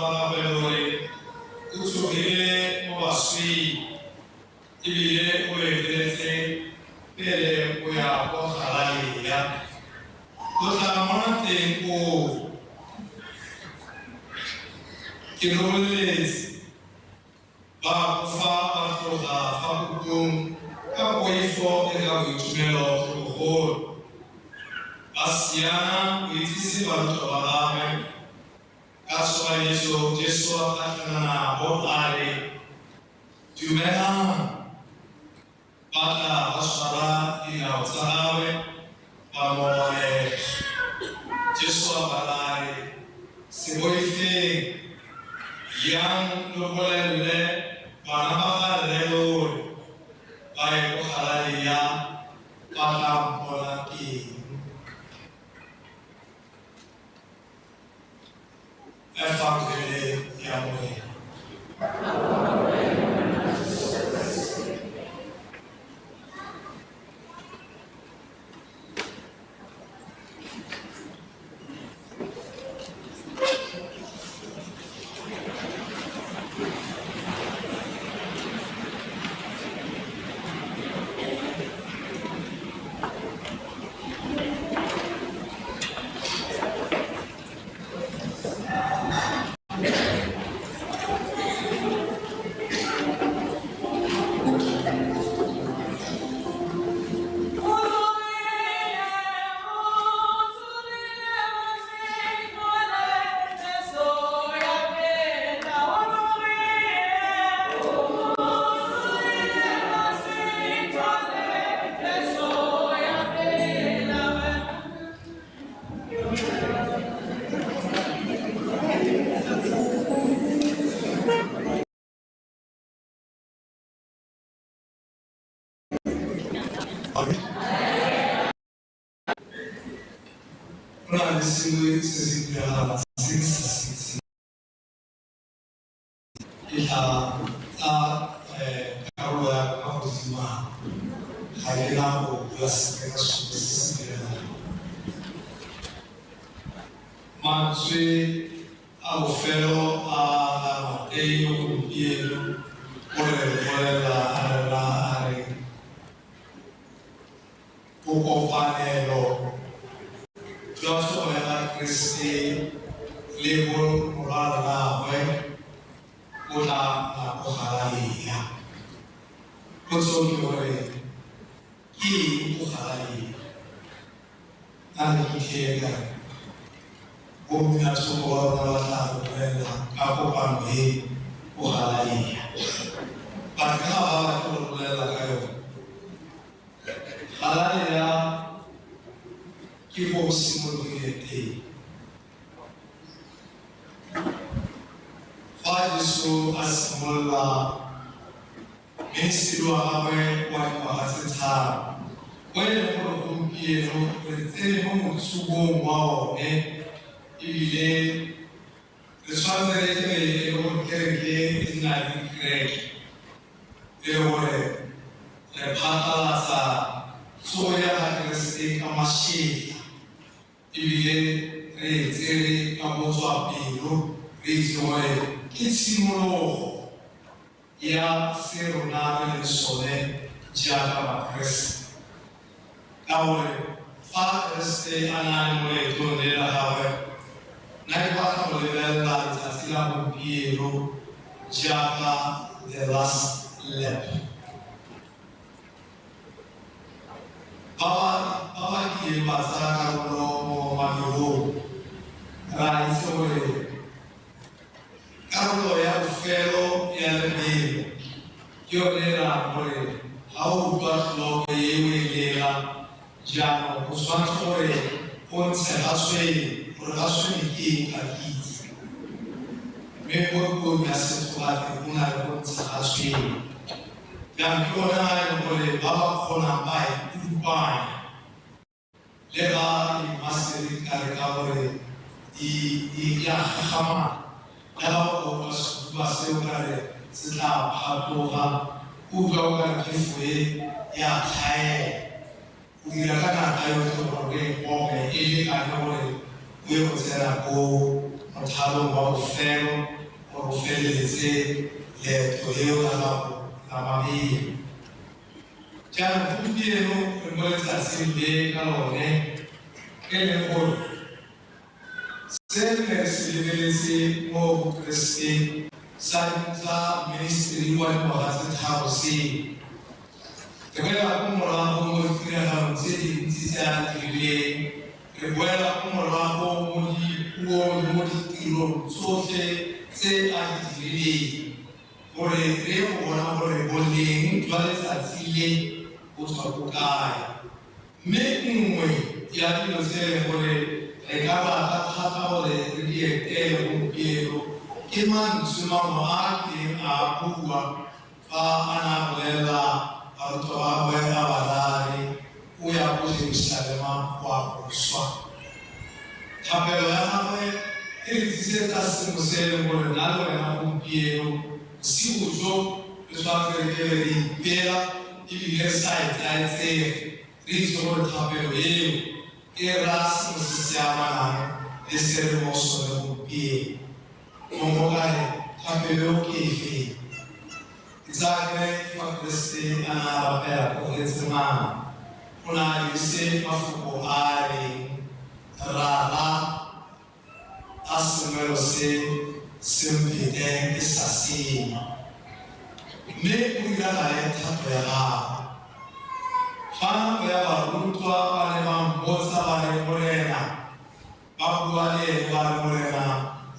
ba gagwe lo re, O tsogile mo baswing, ebile o lo eteletse pele go ya kwa Galalea. Lo tla mmona teng koo. Ke lo boleletse. Ba akofa ba tloga fa kutlong ka poifo le ka boitumelo jo bogolo. Ba siana go itsise barutwa ba gagwe. Ka tshoganyetso Jesu a gatlhana nabo a re, Dumelang! Ba tla ba tshwara dinao tsa gagwe, ba mo olela. Jesu a ba raya a re, Se boifeng, yang lo bolelele bana ba ga rre lo re, ba ye ko Galalea, ba tla mpona teng. Efangele ya Morena. Go na le sengwe se se diragalang se ke sa se itseng. Ke tla tsa karolo ya ka godimo ga ke na go bua sepe ka sone se se diragalang. Mantswe a bofelo a ga Mateo gompieno o re bolelela a re raya a re bokopanelo jwa tsogo ya ga Keresete le bomorwarraagwe bo tla nna ko Galalea. Potso ke gore ke eng ko Galalea? A re itheye ka re bominathoko ba rona ba tla re bolelela ka kopano e ko Galalea. But ka ga ba batle go re bolelela ka yone. Galalea ke ko go simologile teng. Fa Jesu a simolola ministry wa gagwe wa dingwaga tse tharo, o e leng gore gompieno re tsene mo motsubong wa one, ebile re tshwanetse re tle e le gore kereke e nna le dikereke, e le gore re phatlalatsa tsogo ya ga Keresete ka mašetla, ebile re e tsere ka botswapelo, re itse gore ke tshimologo ya se rona re leng sone jaaka Bakeresete. Ka gore fa Keresete a na le mo leetong le la gagwe, nna ke batla go lebelela letsatsi la gompieno jaaka the last lap. Ba ba kileng ba tsaya karolo mo mabelong, re a itse gore karolo ya bofelo ya lebelo ke yone e rayang gore ga o utlwa tleloko eo e lela, jaanong o tshwanetse gore o ntshe ga tshwene, gore ga tshwene ke eng ga ke itse. Mme mo puong ya setho ba re o na le go ntsha ga tshwene. Jaanong ke one a e leng gore ba ba kgonang ba e kudupanya. Le ga dimasere di ka leka gore di di a gagamala, le ga o ka utlwa sehuba se o ka re se tla phatloga, o utlwa o ka re phefo e ya tlhaela. O dira ka natla yotlhe gore o e goge e lekane gore o ye go tsena ko mothalong wa bofelo gore o feleletse leeto leo la gago la mabelo. Jaanong gompieno re mo letsatsing le ka lone e leng gore se re ne re se lebeletse mo go Keresete sa ministry wa dingwaga tse tharo seo. Re boela ko morago mo ditiragalong tse dintsi tse a dirileng, re boela ko morago mo dipuong le mo ditirong tsotlhe tse a di dirileng gore re ye go bona gore boleng jwa letsatsi le bo tswa ko kae. Mme nngwe ya dilo tse e leng gore re ka rata thata gore re di etele gompieno ke mantswe mangwe a a kileng a bua fa a ne a bolelela barutwa ba gagwe a ba rare o ya ko Jerusalema go a go swa. Thapelo ya gagwe e re tsisetsa sengwe se e leng gore nna le wena gompieno bosigo jo re tshwanetse re kebe re ipela ebile re sa e tsaetsege, re itse gore thapelo eo e raya sengwe se se amanang le se re mo sone gompieno. Mongwe o ka re thapelo eo ke efe? Ke tsaya ke re fa Keresete a ne a rapela ko Getsemane, o ne a dirise mafoko a a reng, Rara, a senwelo se se mphete ke sa senwa, mme go diragale thato ya gago. Fa nako ya barutwa ba ne ba mmotsa ba re, Morena, ba bua le ene ba re, Morena,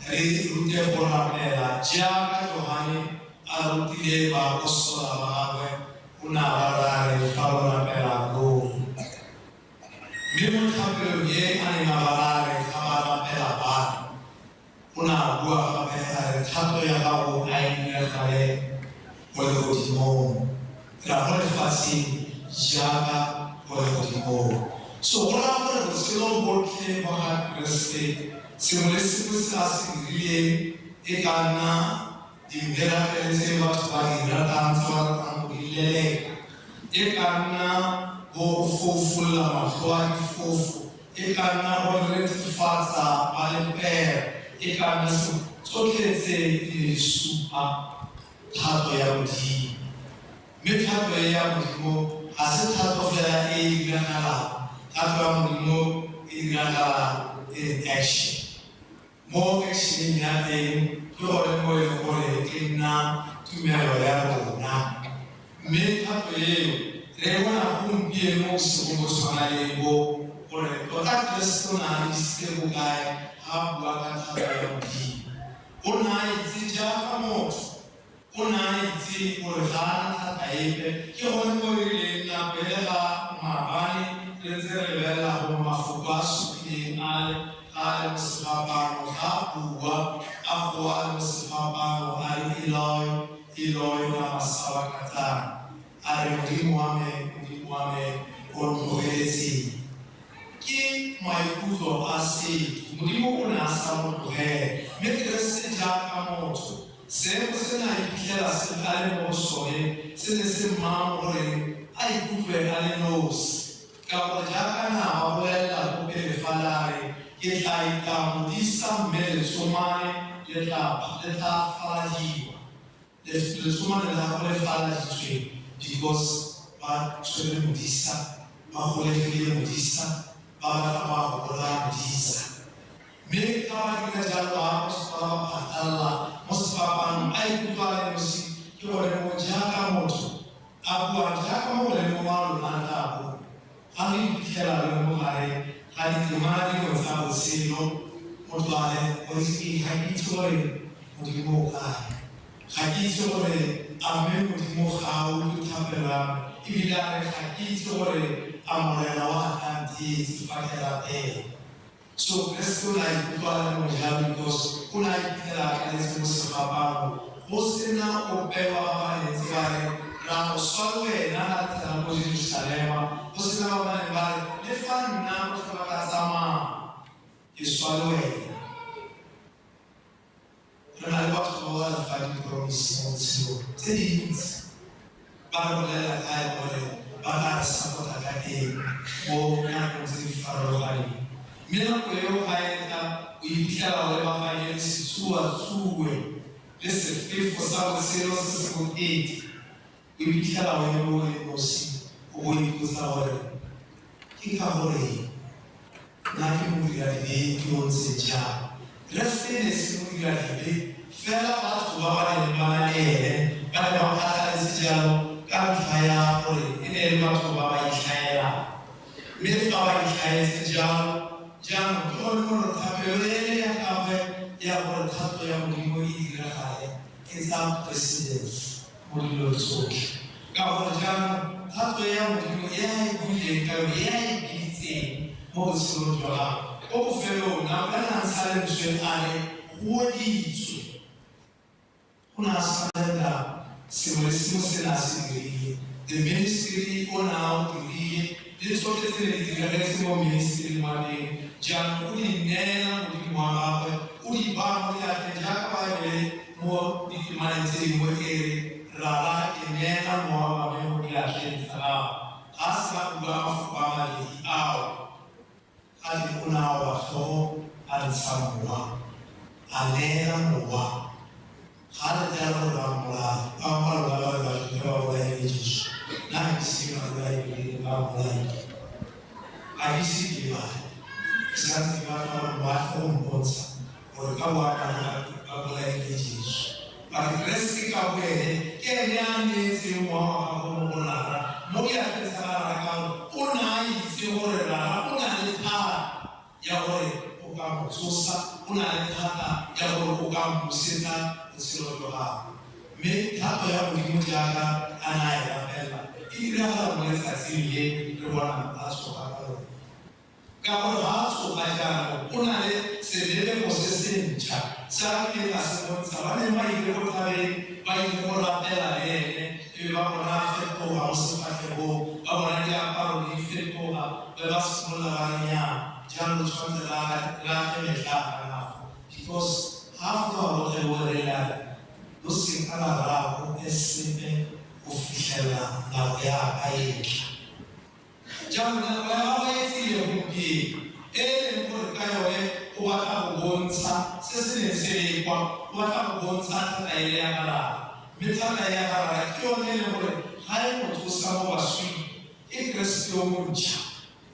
re rute go rapela jaaka Johane a rutile baapostola ba gagwe, o ne a ba raya re, fa lo rapela lo re. Mme mo thapelong e a neng a ba raya re ga ba rapela ba re, o ne a bua gape a re, thato ya gago a e diragale mo legodimong, ra mo lefatsheng jaaka mo legodimong. So go raya gore botshelo botlhe ba ga Keresete, sengwe le sengwe se a se dirileng, e ka nna di-miracle tse batho ba di ratang, tse ba ratang go di leleka, e ka nna bo go foufolola matlho a difofo, e ka nna go rethefatsa ba lepera, e ka nna sengwe, tsotlhe tse di ne di supa thato ya Modimo. Mme thato e ya Modimo ga se thato fela e e diragalang, thato ya Modimo e diragala in action. Mo actioneng ya teng ke gone mo e leng gore e nna tumelo ya rona. Mme thato eo re e bona gompieno bosigong bo tshwana le bo, gore tota Keresete o ne a isitse bokae ga a bua ka thato ya Modimo. O ne a itse jaaka motho, o ne a itse gore ga a na thata epe. Ke gone mo e rileng nako e le ga maabane re ntse re lebelela gore mafoko a supileng a le ga a le mo sefapano, ga a bua a goa a le mo sefapano a re, Eloi, Eloi, lama sabachthani, a re, Modimo wa me, Modimo wa me, o ntlogeletseng. Ke maikutlo a setho. Modimo o ne a sa mo tlogela, mme Keresete jaaka motho, seemo se ne a iphitlhela se a le mo go sone se ne se mmaya mo goreng a ikutlwe a le nosi. Ka gore jaaka na ba bolelela ko pele fa le a re, ke tla ita modisa mme letsomane le tla faladiwa. Letsomane la gagwe le faladitswe because ba tshwere modisa, ba golegile modisa, ba batla ba go bolaya modisa. Mme ga ba dira jalo baapostola ba phatlalela mo sefapanong, a ikutlwa a le nosi. Ke gone mo jaaka motho a bua jaaka mongwe le mongwe wa lona a tla bua, ga re iphitlhela re le mo gare ga ditemana dingwe tsa botshelo, motho a re, o itse ga ke itse gore Modimo o kae, ga ke itse gore a mme Modimo ga a utlwe thapelo ya me, ebile a re ga ke itse gore a Morena wa ka ntheetse fa ke rapela. So Keresete o ne a ikutlwa a le mojalo because o ne a iphitlhela a kaletse mo sefapano, go sena ope wa ba ba neng ba re, ra go swa le wena ga re tsena ko Jerusalema, go sena ba ba neng ba re, le fa nna botlhe ba ka tsamaya, ke swa le wena. Re na le batho ba ba re fa di-promise mo botshelong tse dintsi, ba re bolelela kae gore ba tla re support-a ka eng mo nakong tse di farologaneng. Mme nako eo ga e tla, o iphitlhela o lebaganye le setsuatsue le sefefo sa botshelo se se bokete, o iphitlhela o eme o le nosi, o bo ipotsa gore ke ka gore nna ke modiradibe yo o ntseng jang. Keresete ne se modiradibe fela, batho ba ba neng ba na le ene ba ne ba phatlaletse jalo ka ntlha ya gore e ne e le batho ba ba itlhaelang. Mme fa ba itlhaetse jalo, jaanong ke gone gore thapelo ele ya gagwe ya gore thato ya Modimo e diragale e tsaya precedence mo dilong tsotlhe, ka gore jaanong thato ya Modimo e a e buileng ka yone, e a e biditseng mo botshelong jwa gagwe ko bofelong, nako ya na ntsha lentswe a re goditswe, o ne a surrender sengwe le sengwe se ne a se dirile. The ministry o ne a o dirile le tsotlhe tse ne di diragetse mo ministry wa teng, jaanong o di neela Modimo wa gagwe, o di baya mo diatleng, jaaka Baebele mo ditemaneng tse dingwe e re, Rara, ke neela mowa wa me mo diatleng tsa gago. Ga a sena go bua mafoko a mabedi ao, a re o ne a oba tlhogo, a ntsha mowa, a neela mowa. Ga a letela gore ba mmolaye. Ba bangwe ba lona ba re Bajuda ba bolaile Jesu. Nna ga ke ise ke ba bolaile, ba mmolaile. Ga ke ise ke bale. Ke santse ke batla gore moagi go mpontsha gore ka boammaaruri ba bolaile Jesu. Ba re Keresete ka boene ke ene a neetseng mowa wa gagwe mo go Rara, mo diatleng tsa ga Rara, ka gore o ne a itse gore Rara o na le thata ya gore o ka mo tsosa, o na le thata ya gore o ka mmusetsa botshelo jwa gagwe. Mme thato ya Modimo jaaka a ne a e rapela e diragala mo letsatsing le re bonang a tsoga ka lone. Ka gore ga a tsoga jaanong o na le selelego se se ntšha se a kileng a se bontsha ba neng ba ile ko thabeng, ba ile go rapela le ene, ebe ba bona a fetoga mo sefatlhegong, ba bona diaparo di fetoga, be ba simolola ba re nyaa, jaanong tshwanetse re age metlaaga nafo, because ga a fologa go tle bo re a re lo seka la raya ope sepe go fitlhela nako ya ka e tla. Jaanong nako ya gagwe e tlile gompieno, e e leng gore ka yone o batla go bontsha se se neng se lekwa, o batla go bontsha thata ele ya ga Rara. Mme thata e ya ga Rara ke yone e leng gore ga e mo tsosa mo baswing, ke Keresete yo montšha.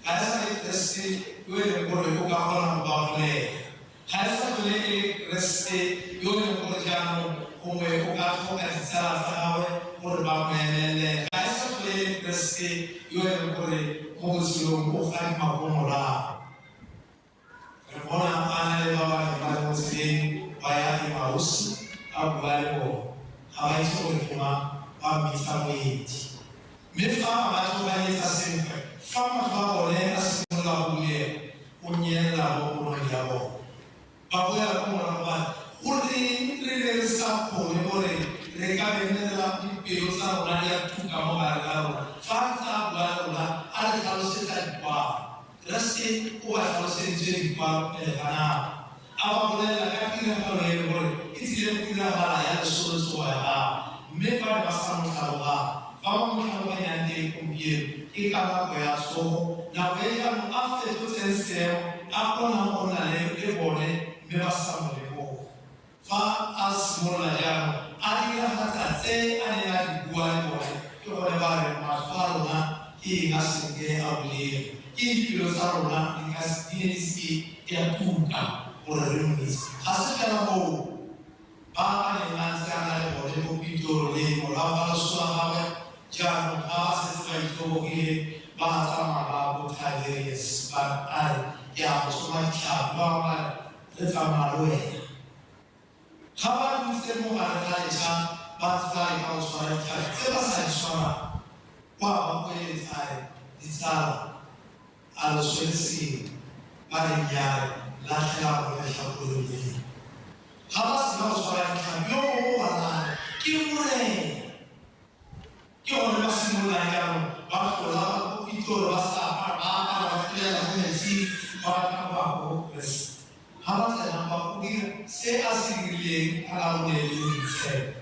Ga e sa le Keresete yo e leng gore o ka kgona go ba bolela. Ga e sa tlhole e le Keresete yo e leng gore jaanong gongwe o ka tlhoka ditsala tsa gagwe gore ba mo emelele. Ga e sa tlhole e le Keresete yo e leng gore mo botshelong o gadima ko morago. Re bona a na le ba ba neng ba le mo tseleng ba ya Emausi, a bua le bone. Ga ba itse gore ke mang, ba mmitsa moeti. Mme fa a ba tloganyetsa senkgwe, fa matlho a bone a simolola go bulega, o nyelela mo ponong ya bone. Ba boela ko morago ba re, Goreng re ne re sa kgone gore re ka be ne re la dipelo tsa rona di a tuka mo gare ga rona fa a ntse a bua le rona a re tlhalosetsa dikwalo? Keresete o ba tlhaloseditse dikwalo pele ga nako, a ba bolelela ka tiragalo e le gore e tsile go diragala ya leso le tsogo ya gagwe, mme ba ne ba sa mo tlhaloganye. Fa ba mo tlhaloganyang teng gompieno ke ka nako ya tsogo, nako e jaanong a fetotseng seemo, a kgonang go nna le bone mme ba sa mo lemoge. Fa a simolola jaanong a diragatsa tse a neng a di bua le bone, ke gone ba reng matlho a rona ke eng a senke a bulega, ke dipelo tsa rona di ne di seke di a tuka gore re mo itse. Ga se fela moo, ba a neng a ntse a na le bone bo Petoro le morago ga loso la gagwe, jaanong ga ba setse ba itlhobogile ba tsamaya ba bo Tiberius, ba a re ke a go tsoma ditlhapi, ba bangwe ba re re tsamaya le wena. Ga ba dutse mo gare ga letšha ba ntse ba leka go tshwara ditlhapi tse ba sa di tshwarang, kwa ba goeletsa a re, Ditsala, a lo tshwere sengwe? Ba re, Nnyaa, re latlhela mo letlhakoreng le lengwe. Ga ba sena go tshwara ditlhapi, yo mongwe o ba raya, Ke Morena. Ke gone ba simololang jaanong ba tlola ba ko Pitoro, ba sa apara, ba apara ba tlolela mo metsing, ba batla go ya ko go Keresete. Ga ba tsena ba go dira se a se dirileng ka Labone le le boitshepo,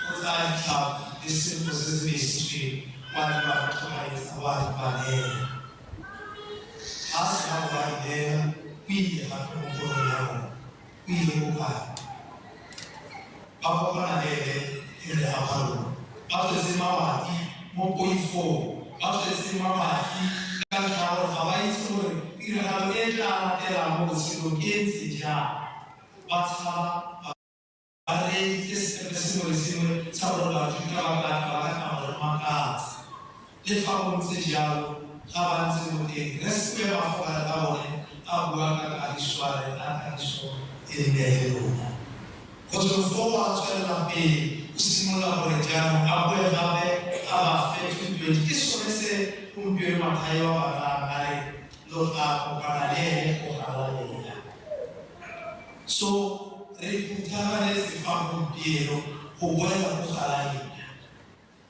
go tsaya ditlhapi le senkgwe se se besitsweng, wa di ba rotloetsa, wa di ba neela. Ga a sena go ba di neela, o ile gape mo ponong ya bone, o ile ko kae? Ba kopana le ene e re a palong, ba tswetse mabati mo poifong, ba tswetse mabati ka ntlha ya gore ga ba itse gore tiragalo e tla latelang mo botshelong e ntse jang. Ba tshaba, ba reeditse sepe sengwe le sengwe sa gore Bajuta ba ka tla ba ka tla ba re makatsa. Le fa go ntse jalo, ga ba ntse mo teng, Rre Sepe mafoko a bone a bua ka kagiso, a re, A kagiso e nne le lona. Go tsweng foo a tswelela pele, o simolola gore jaanong a boe gape a ba fe thuto e. Ke sone se gompieno Mathaio a batlang a re lo tla kopana le ene ko Galalea. So re phuthaganetse fa gompieno go boela ko Galalea.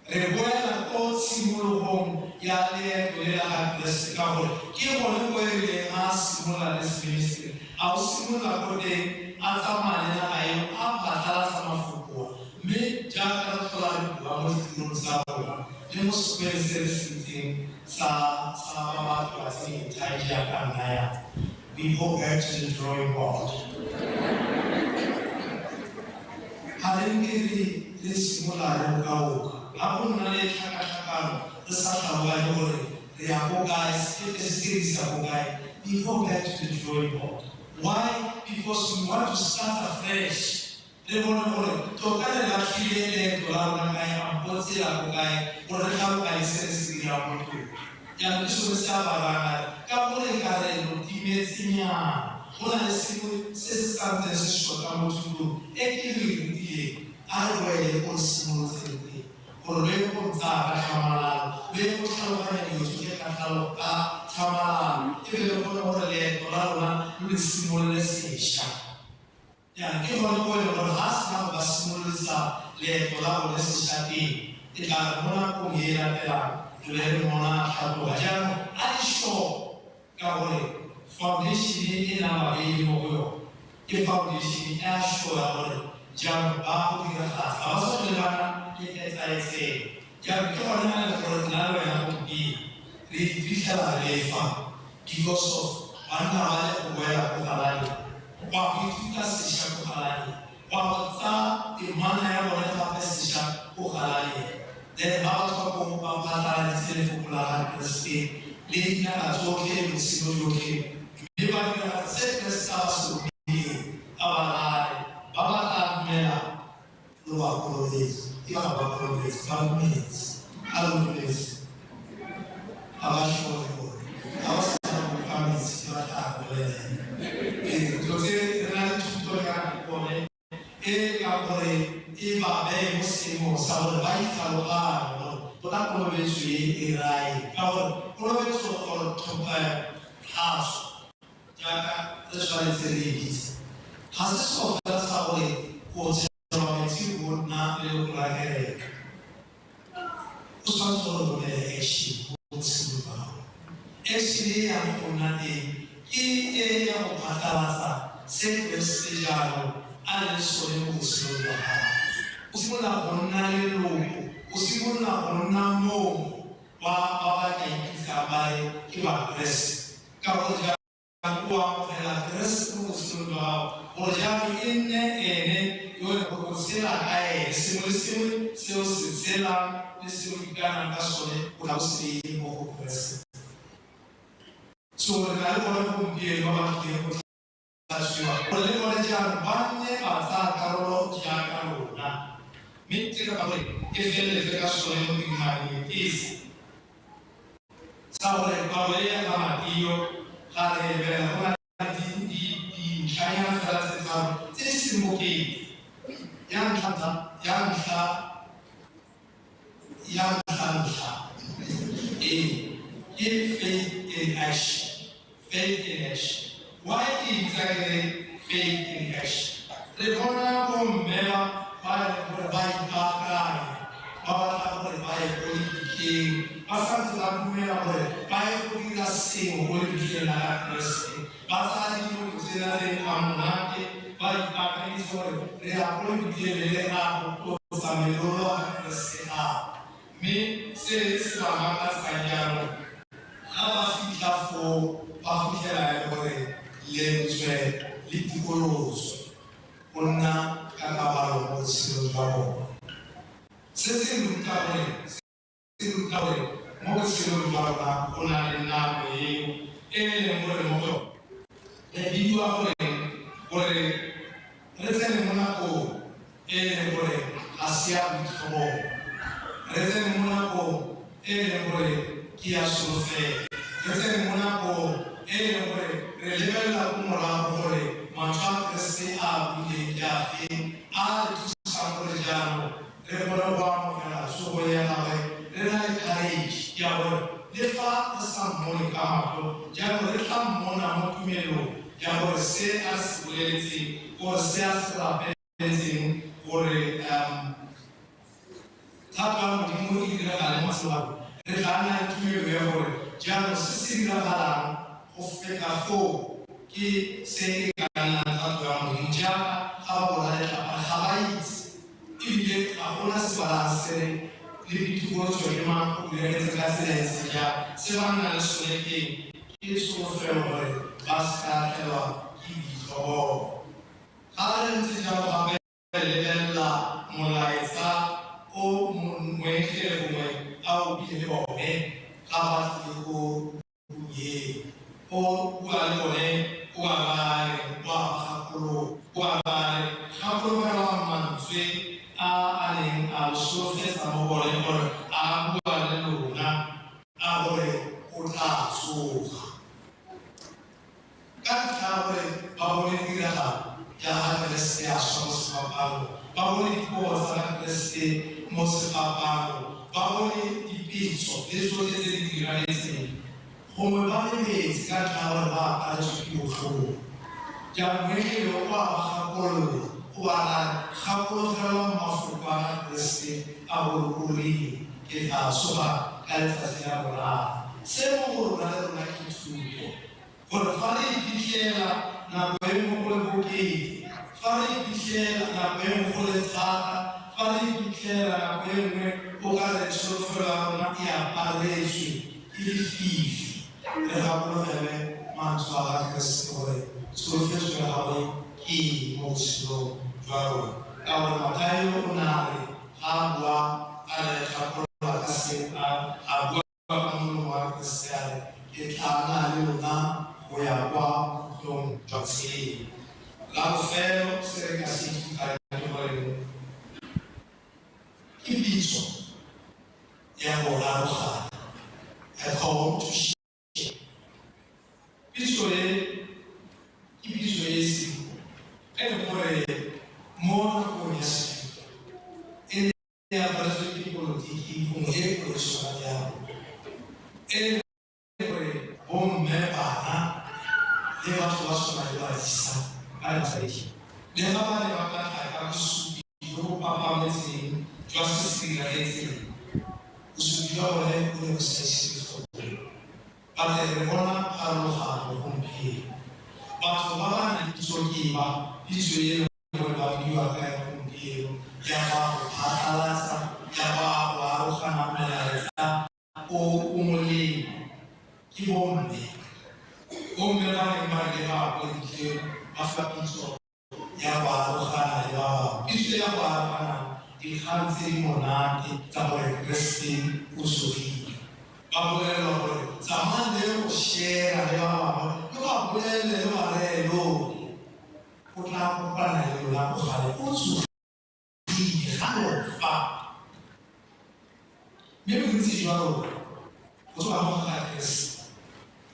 Re boela ko tshimologong ya leeto le la ga Keresete, ka gore ke gone ko e rileng ha a simolola this ministry, a o simolola ko teng a tsamaya le naga eo a phatlalatsa mafoko a. Mme jaaka re tlhola re bua mo ditirong tsa rona le mo sekweng se re se itseng sa sa ba ba tlwaetseng ithai jaaka nna yana, we go back to the drawing board. Ga re nke re re simolola re okaoka, ga go nna le tlhakatlhakano re sa tlhaloganye gore re ya ko kae, sekepe se se re isa ko kae, we go back to the drawing board. Why? Because we want to start afresh, re bone gore tota re latlhile leeto la rona kae ampo tsela ko kae, gore re tlhaloganye se re se dirang mo tlong. Jaanong ke sone se a ba rayang a re, ka gore ka re lo timetsenyana, go na le sengwe se se santseng se shota mo thutong e ke lo e rutileng, a re boele ko re simolotseng teng, gore lo ye go ntsaya ka tlhamalalo, lo ye go tlhaloganya dilo tsotlhe ka tlhamalalo, e be le kgone gore leeto la lona lo le simolole sešwa. Jaanong ke gone ko e leng gore ga a sena go ba simolodisa leeto la bone sešwa teng, e tla re mo nakong e e latelang re be re mmona a tlhatloga. Jaanong a le sure ka gore foundation e na ba beile mo go yone ke foundation e a sure ya gore jaanong ba go diragatsa, ga ba sa tlhole ba na le etsaetsego. Jaanong ke gone ga e le gore nna le wena gompieno re iphitlhela re le fa because of banna ba le go boela ko galaleng, go ya go ithuta sešwa ko galaleng, go ya go tsaya temana ya bone gape sešwa ko galaleng. Then ba ba tswa koo ba phatlaladitse lefoko la ga Keresete le dinaga tsotlhe le botshelo jotlhe, mme ba diragatsa se Keresete a ba se romileng, a ba raya ba ba tla dumelang lo ba kolobetse. Ke ba ba kolobetse, ba dumetse, a lo dumetse, ga ba sure gore ga ba sena go utlwa metsi ba tla bolela. Ee, dilo tse re na le thuto ya bone e ka gore e ba beye mo seemong sa gore ba itlhaloganye gore tota kolobetso e e raya eng, ka gore kolobetso or tlhatso jaaka re tshwanetse re e bitse ga se selo fela sa gore o tshelwa metsi o nna leloko la kereke. O tshwanetse gore o nne le action mo botshelong jwa gago. Action e yang go nna teng ke e ya go phatlalatsa se Keresete jaanong a leng sone mo botshelong jwa gago. O simolola go nna leloko, o simolola go nna mongwe wa ba ba ka ipitsang ba re ke Bakeresete, ka gore o amogela Keresete mo botshelong jwa gago, gore jaanong e nne ene yo e leng gore o tshela ka ene. Sengwe le sengwe se o se tshelang le se o ikanang ka sone, o tla o se beile mo go Keresete. So re na le bone gompieno ba ba tlileng go tlhatswiwa, gore le bone jaanong ba nne ba tsaya karolo jaaka rona. Mme ke ka gore e feleletse ka sone mo tiriganong e. Sa gore palo e ya ga Mateo ga re e lebelela go na le dintlhanyana fela tse tharo tse di seng bokete. Ya ntlha ya ntlha ya ntlha ntlha e ke faith in action. Faith in action. Why ke itsa ke re faith in action? Re bona bomme ba ba e leng gore ba ipaakanya, ba batla gore ba ye ko lebitleng, ba santse ba dumela gore ba ye go dira sengwe ko lebitleng la ga Keresete. Ba tsaya dinoko tsena tse nkgang monate, ba ipaakanyetsa gore re ya ko lebitleng le re ya go tlotsa melolo ga Keresete gape. Mme se se ba makatsang jaanong, ga ba fitlha foo, ba fitlhela e le gore Lentswe le tikoloso go nna ka kabalo mo botshelong jwa bone. Se se ruta gore mo botshelong jwa rona go na le nako eo e leng gore mo go yone re bidiwa gore re tsene mo nakong e leng gore ga se ya boitlhobogo, re tsene mo nakong e leng gore ke ya solofelo, re tsene mo nakong e leng gore re lebelela ko morago gore mantswe a Keresete a buileng ke afe a re thusang gore jaanong re kgone go amogela tsogo ya gagwe re na le courage ya gore le fa re sa mmone ka matlho, jaanong re tla mmona mo tumelong ya gore se a se boleletseng gore se a se rapeletseng gore thato ya Modimo e diragale mo matshelong a rona. Re tla nna le tumelo ya gore jaanong se se diragalang go feta foo ke se e ka nnang thato ya Modimo, jaaka ga ba bona letlapa ga ba itse ebile ga gona se ba se re le ditikolotso ke mang go diragetse ka tsela e ntseng jang. Se ba nnang le sone ke ke tsholofelo gore ba se ka tlelwa ke ditlhobogo. Ga re ntse jalo gape re lebelela molaetsa o moengele gongwe a o buile le bone ga ba tlile ko tlung o bua le bone o ba raya o a ba gakolola, o ba raya gakologelwang mantswe a a neng a lo solofetsa mo bone gore a bua le lona a gore o tla tsoga. Ka ntlha ya gore ba bone tiragalo ya ga Keresete a swa mo sefapaanong, ba bone dipogo tsa ga Keresete mo sefapaanong, ba bone dipetso le tsotlhe tse di diragetseng, gongwe ba lebetse ka ntlha ya gore ba aparetswe ke botlhoko. Jaanong moengele o a ba gakolola, o ba raya, gakologelwang mafoko a ga Keresete a gore o rile, ke tla tsoga ka letsatsi la boraro. Se mo go rona le rona ke thuto gore fa re iphitlhela nako e nngwe go le bokete, fa re iphitlhela nako e nngwe go le thata, fa re iphitlhela nako e nngwe o ka re tsholofelo ya rona e aparetswe ke lefifi, re gakologelwe mantswe a ga Keresete gore tsholofetso ya gagwe ke eng mo botshelong jwa rona. Ka gore Mathaio o ne a re ga a bua a re gakolola ka se a bua ka molomo wa Keresete a re, ke tla nna le lona go ya kwa bokhutlong jwa botshelo. La bofelo se re ka se ithutang ke gore ke pitso ya go arogana, a call to share. Pitso e ke pitso e simple e leng gore mo nakong ya segompieno e ne e aparetswe ke dipolotiki gongwe e polotshwana ya rona e leng gore bomme, bana le batho ba tshwana le badisa ba ne ba sa le ga ba ne ba ka tla ka bosupi jo bo papametseng jwa se se diragetseng, bosupi jwa bone bo ne bo sa ise kgolo. Ba tle re bona pharologano gompieno. Batho ba ba nang le kitso ke ba, pitso e leng gore ba bidiwa ka ya gompieno ya ba go phatlalatsa, ya ba go arogana molaetsa o o molemo ke bomme. Bomme ba neng ba rile ba ko ditleng ba fa pitso ya go arogana le ba bangwe. Pitso ya go arogana dikgang tse di monate tsa gore Keresete o tsogile. Ba bolelelwa gore tsamayang le ye go share le ba bangwe, le ba bolelele le ba reye lore o tla kopana le lona ko gale o tsogile ga lo fa. Mme bontsi jwa rona go tswa mo ga Keresete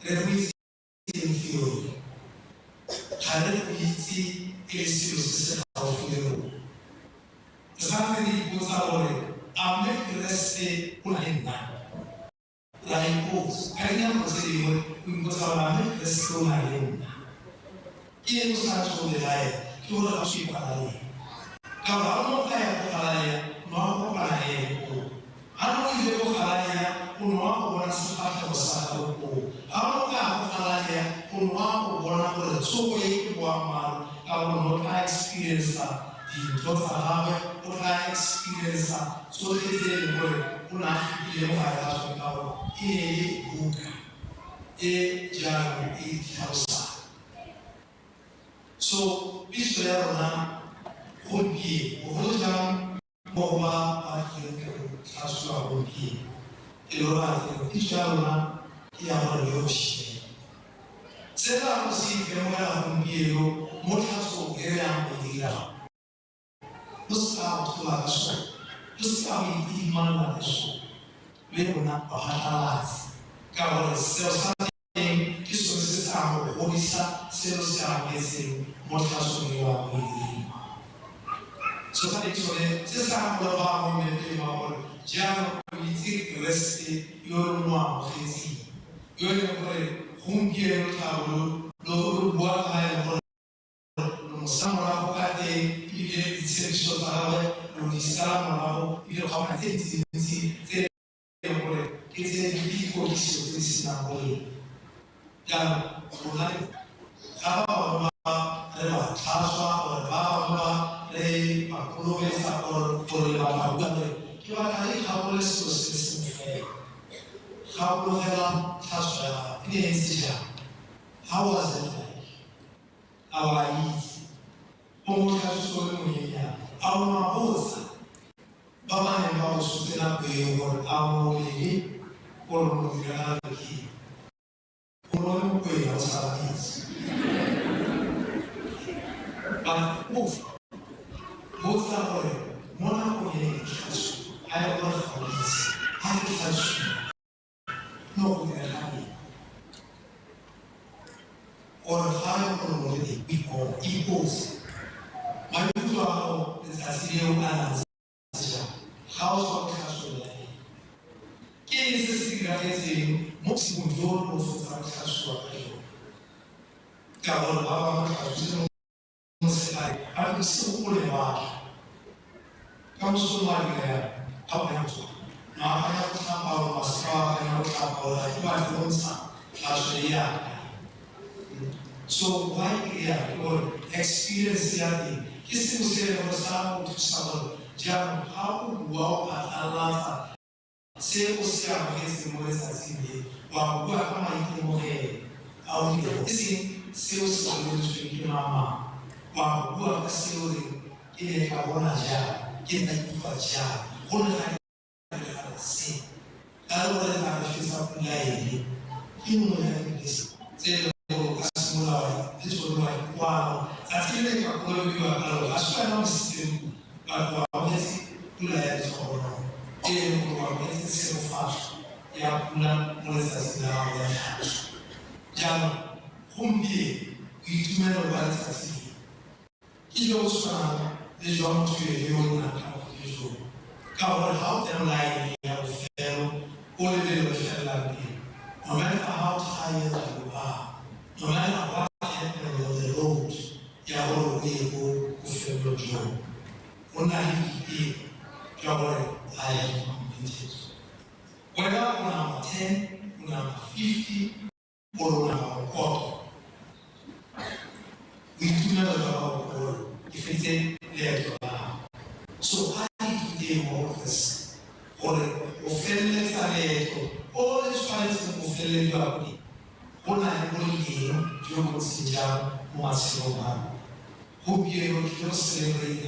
re go itse theory ga re go itse e le selo se se gaufi le rona. Re santse re ipotsa gore a mme Keresete o na le nna. Ra ipotsa ka dinako tse dingwe o ipotsa gore a mme Keresete o na le nna. Ke eng o sa ntse o belaela? Ke gore ga o se kopana le ene. Ka gore ga o ne o ka ya ko Galalea, o ne wa go kopana le ene koo. Ga ne o ile ko Galalea, o ne wa go bona sefatlhego sa gagwe koo. Ga o ne o ka ya ko Galalea, o ne wa go bona gore tsogo e ke boammaaruri, ka gore o ne o tla experience-a dintho tsa gagwe, o tla experience-a tsotlhe tse e leng gore o ne a fetile mo gare ga tsone, ka gore e ne e le buka e jaanong e itlhalosang. So pitso ya rona gompieno, bogolo jang mo go ba ba tlileng go tlhaswa gompieno, ke lo raya ke re pitso ya rona ke ya gore le go sheba. Se re yang go se itemogela gompieno mo tlhatsong e re yang go e dira, lo se ka go tlhola ka sone, lo se ka go itidimalela ka sone, le rona ba phatlalatse, ka gore seo sa teng ke sone se se yang go godisa seo se amogetseng mo tlhatsong e wa go e dira. So sa teng sone se se yang go ba mo mmeleng wa gore jaanong o itse Keresete yo re mo amogetseng, yo e leng gore gompieno tla bo lo bua ka ga ene gore lo mo sala morago ka teng, ebile ditshepiso tsa gagwe lo di sala morago, ebile ga gona tse dintsi tse e leng gore ke tse di dikodiso tse di senang boleng. Jaanong rona ga ba bangwe ba re ba tlhatswa, gore ba bangwe ba re ba kolobetsa, gore le batla go bua gore ke batla re ikgakolole selo se le sengwe fela. Gakologela tlhatswa ya gago e ne e ntse jang? How was it like? A wa itse? O mo tlhatswitse o le monyenyane, a o ne wa botsa ba ba neng ba go tshotse nako eo gore a o lele gore mo diragalo ke eng? O ne o le mokwena o sa ba itse. But botsa gore mo nakong e e tlhatswa, a e gore ga o itse, a re tlhatswiwa, no go direga eng? Gore ga e gore o le teng, ipotse. Maikutlo a gago letsatsi leo a na ntse jang? Ga o tswa mo tlhatswong ya eng? Ke eng se se diragetseng mo bosigong jo o fetsang go tlhatswiwa ka jone? Ka gore ba bangwe tlhatswitse mo motshegare, ba re bosigo o ne wa tla. Ka moso o a dira jang? Ga o akanya go tsoga. No akanya go tlhapa or wa seka wa akanya go tlhapa or ga ke batle go ntsha tlhatswo e ya kae. So why ke ya ke gore experience ya teng ke sengwe se e leng gore sa go thusa gore jaanong ga o bua o phatlalatsa se o se amogetseng mo letsatsing le, wa bua ka maitemogelo a o dilego, e seng se o se boleletsweng ke mang, wa bua ka se o reng ke ne ka bona jang, ke ne ka ikutlwa jang, go ne ga diragala se. Ka re gore re tla re fetsa pula ele, ke nngwe ya dibese tse e leng gore o ka simolola wa le tsone wa dikwalo tsatsi le le ka kolobediwa ka lone, ga se wena o sitseng pula, but o amogetse pula ya letlhogonolo, e leng gore o amogetse tshegofatso ya pula mo letsatsing la gago la tlhatso. Jaanong gompieno boitumelo ba letsatsi le ke jo bo tshwanang le jwa motho yo o nnang ka bogolo joo, ka gore ga o tsena line ya bofelo o lebelo le felelang teng, no matter how tired you are, no matter what happened on the road ya gore o ye ko bofelong joo, o na le boipelo jwa gore I have completed. Whether o number 10, o number 50, or o number koto, boitumelo jwa gago ke gore ke feditse leeto la gago. So a re ithuteng mo go Keresete gore go feleletsa leeto o le tshwanetseng go felelediwa ko teng go na le boleng jo bo ntseng jang mo matshelong a rona. Gompieno re tlile go celebrate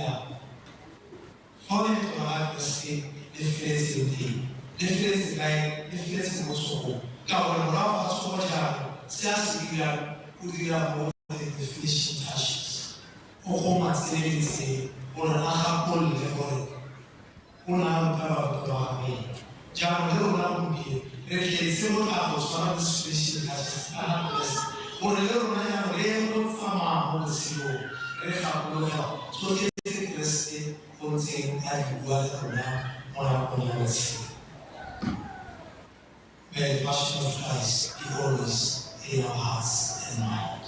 fa leeto la ga Keresete le feletseng teng. Le feletse kae? Le feletse mo tsogong. Ka gore morago ga tsogo jaanong se a se dirang, o dira mo the finishing touches. O goma tsele le tsele gore a gakolole gore o ne a ruta barutwa ba gagwe eng. Jaanong le rona gompieno re tletse go tla go tshwara the finishing touches tsa ga Keresete gore le rona jaanong re ye go tsamaya mo botshelong re gakologelwa tsotlhe tse Keresete o ntseng a di bua le rona mo nakong ya botshelo. May the passion of Christ be always in our hearts and mind.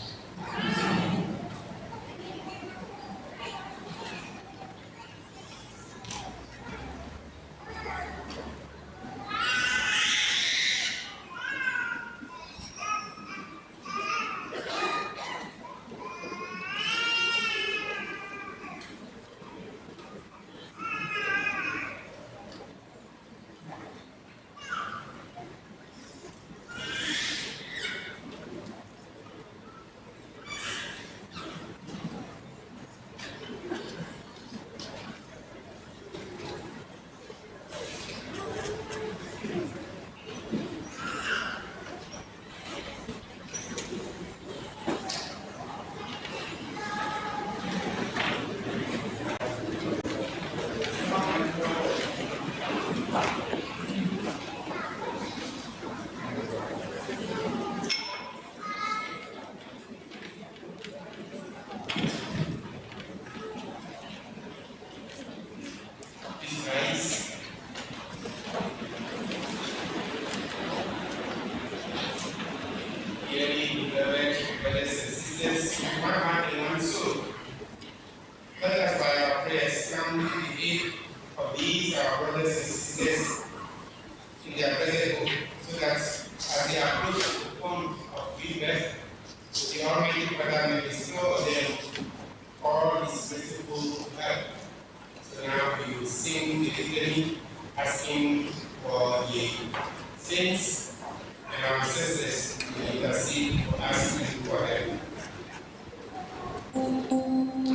to the aid of these our brothers and sisters in their present hope, so that as they approach the font of rebirth, the Almighty Father may bestow on them all His merciful help. So now we will sing the litany, asking for the saints and our ancestors to intercede for us and for them. Amen.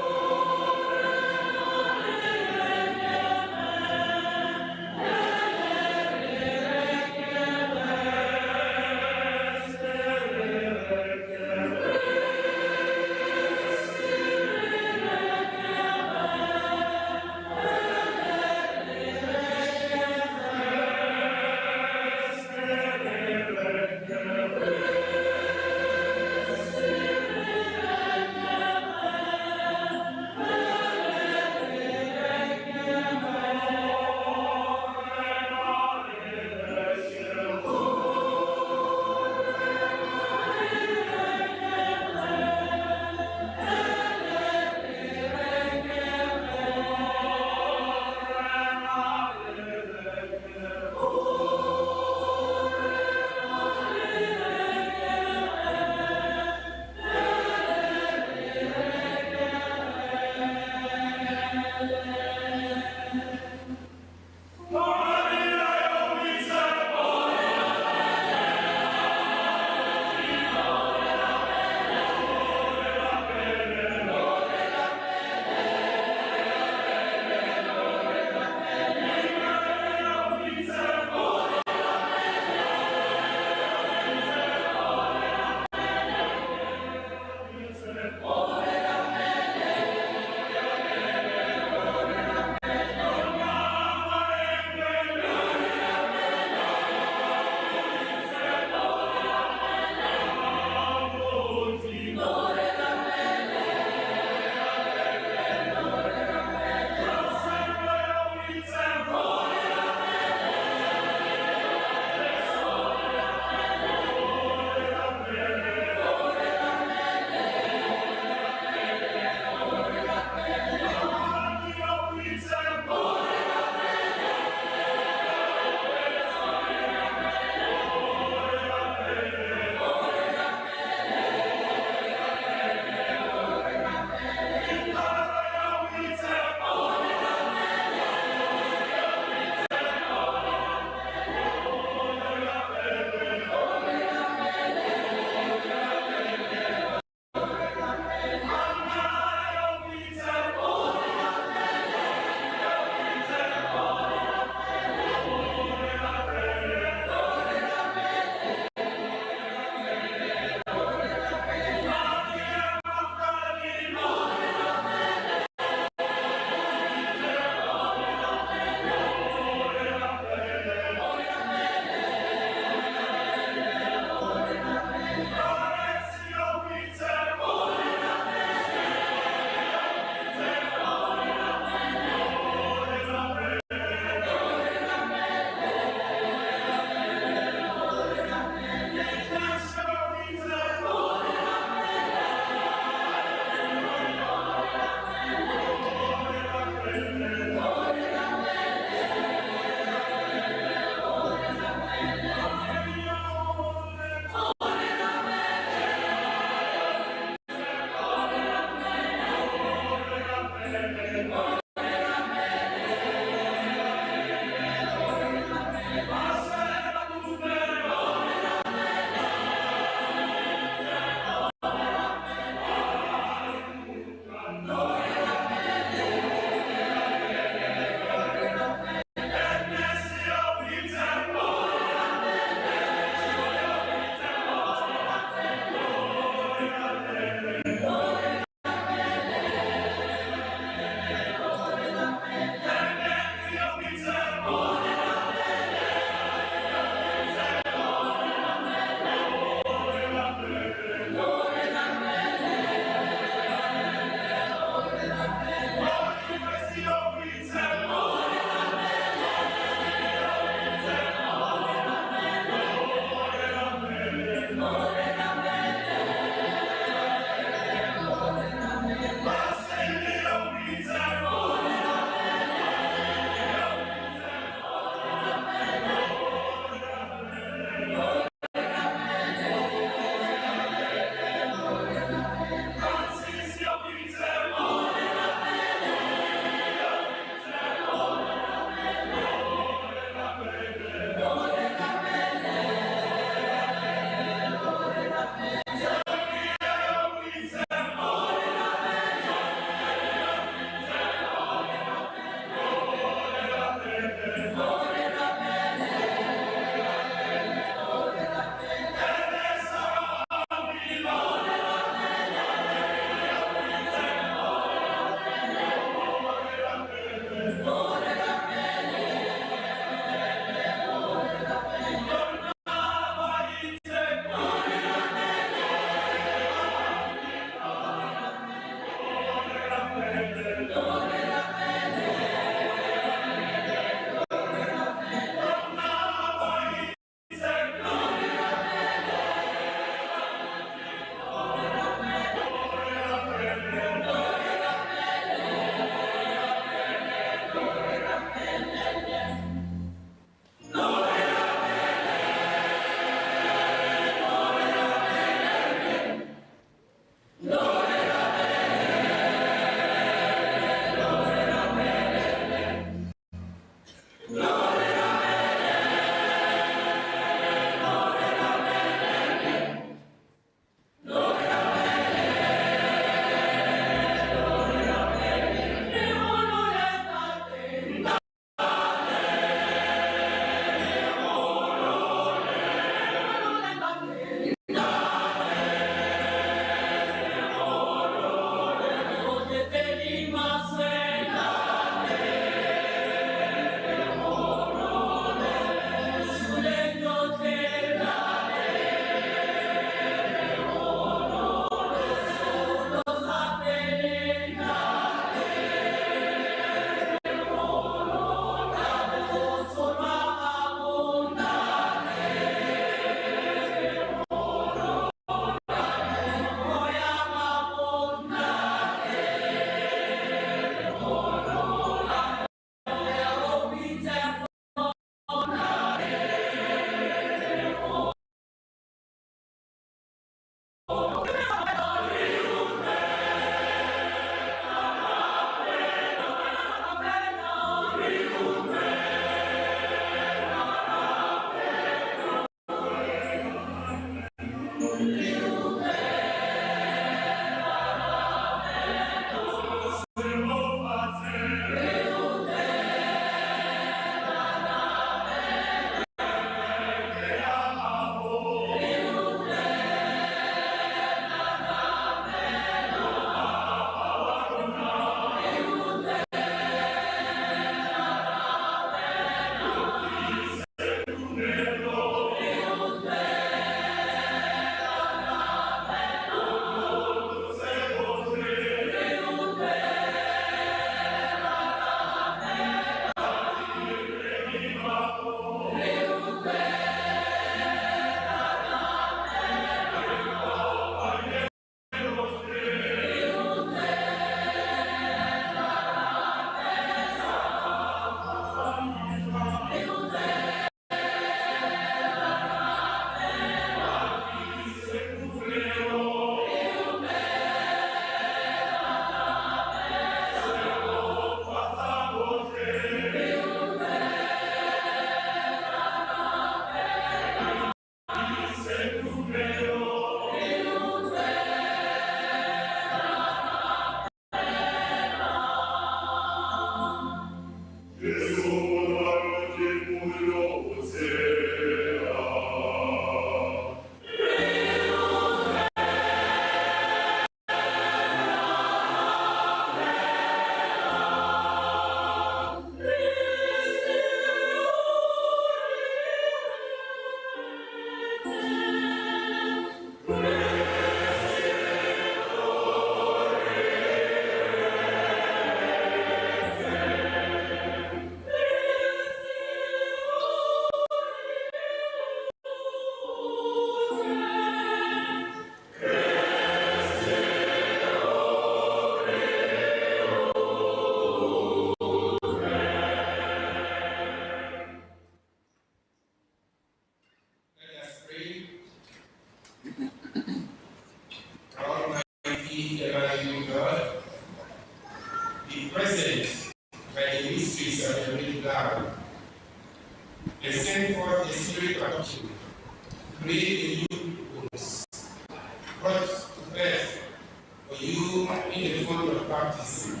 you in the font of baptism,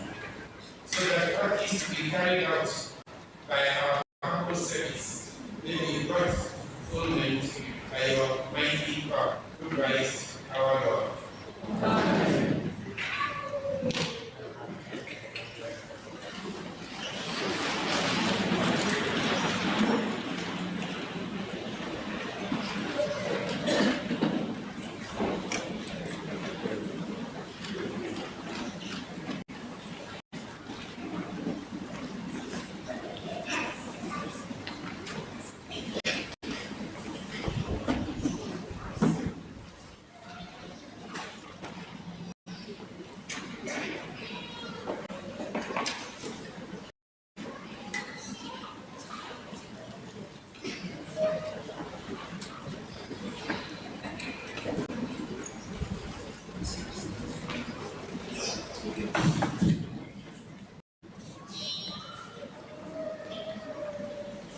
so that what is to be carried out by our humble service may be brought to fulfillment by your mighty power, through Christ our Lord. Amen.